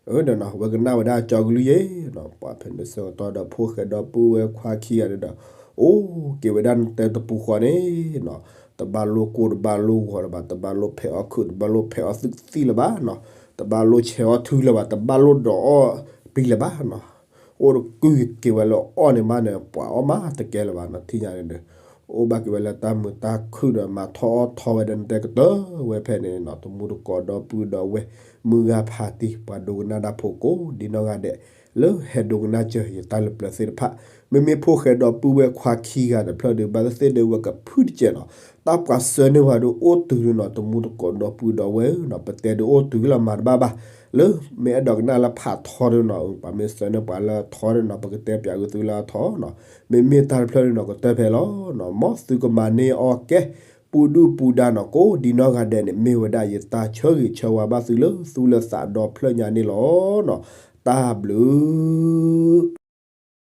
ဒီး ဝဲကနၣ်ဝဲဒၣ်ကၠီကလုၢ်ယဲၢ်နီၤ, ပှၤဖဲန့ၣ်ဆၢကတီၢ်ဒီး ဖိၣ်ဃဲဒီပုၢ်ဝဲၢ်ခွါခံဂၤန့ၣ်ဒီး အိၣ်က့ၤဝဲဒၣ်နတဲတပူၤဃီန့ၣ်နီၤ, တဘၣ်လိၣ်ကိၢ်တဘၣ်လိၣ်ဂီၤလၢၤဘၣ်, တဘၣ်လိၣ်ဖဲးအီၣ်ခုး, တဘၣ်လိၣ်ဖဲးအီၣ်သုးကသံၣ်လၢၤဘၣ်နီၤ, တဘၣ်လိၣ်ဆဲးအီၣ်ထုလၢၤဘၣ်, တဘၣ်လိၣ်ဒိးအီၣ်ပံလၢၤဘၣ်နီၤ. အိၣ်တကုၢ်က့ၤဝဲလၢအီၣ်န့ၣ်မးန့ၣ် ပှၤအီၣ်မးတကဲလၢၤဘၣ်နီၤ. ထံၣ်ညါန့ၣ်ဒီး အိၣ်ဘၣ်က့ၤဝဲလၢတၢ်မုာ်တၢ်ခုၣ်ဒီး မၤထီၣ်အီၣ်ထီဝဲဒီး နတဲကတၢၢ်ဝဲဖဲန့ၣ်နီၤ, တမူတကိးဒီပုၢ်ဒီဝဲၢ် မုၢ်ဂၤဖးတံၢ် ပှၤဒိကနၣ်တၢ်ဖိကိးဒ်နီၢ်ဂၤဒဲး လၢဟဲဒိကနၣ်စၢၤယတၢ်လၢပျၢၤသ့ၣ်တဖၣ်, မ့မ့ၢ်ဖိၣ်ဃဲဒီပုၢ်ဝဲၢ်ခွါခံဂၤတဖျၢၣ်ဒီး ဘၣ်သ့ၣ်သ့ၣ်ဒီး ဝဲကဖုၣ်တစဲးနီၤ, တၢ်ပှၤဆှၢန့ၢ်ဝဲဒီးအိၣ်တုၤနီၤ, တမူတကိးဒီပုၢ်ဒီဝဲၢ်နီၤ, ပတဲဒီးအိၣ်တုၤလီၤ မၤတဘၣ်ဘၣ်. လၢမ့ၢ်အဲၣ်ဒိးကနၣ်လၢဖးထီဒီးနီၤ, ပှၤမ့ၢ်ဆှၢန့ၢ်ပှၤလၢထီဒီးနီၤ, ပကတဲပၠးက့ၤသုလၢအထီနီၤ, မ့မ့ၢ်တၢ်တဖျၢၣ်ဒီးနီၤ ကတၢၢ်ဖဲလီၤနီၤ, မ်သုကမၤန့ၢ်အီၣ်ကဲ ပူၤဒုၣ်ပူၤဒါနီၤ, ကိးဒ်နီၢ်ဂၤဒဲးန့ၣ် မ့ၢ်ဝဲဒၣ်ယတၢ်ဆၢဂ့ၤဆၢဝါဘၣ်သုလၢသူၣ်လၢသးဒီဖျၢၣ်ညါန့ၣ်လီၤနီၤ. တၢ်ဘျုး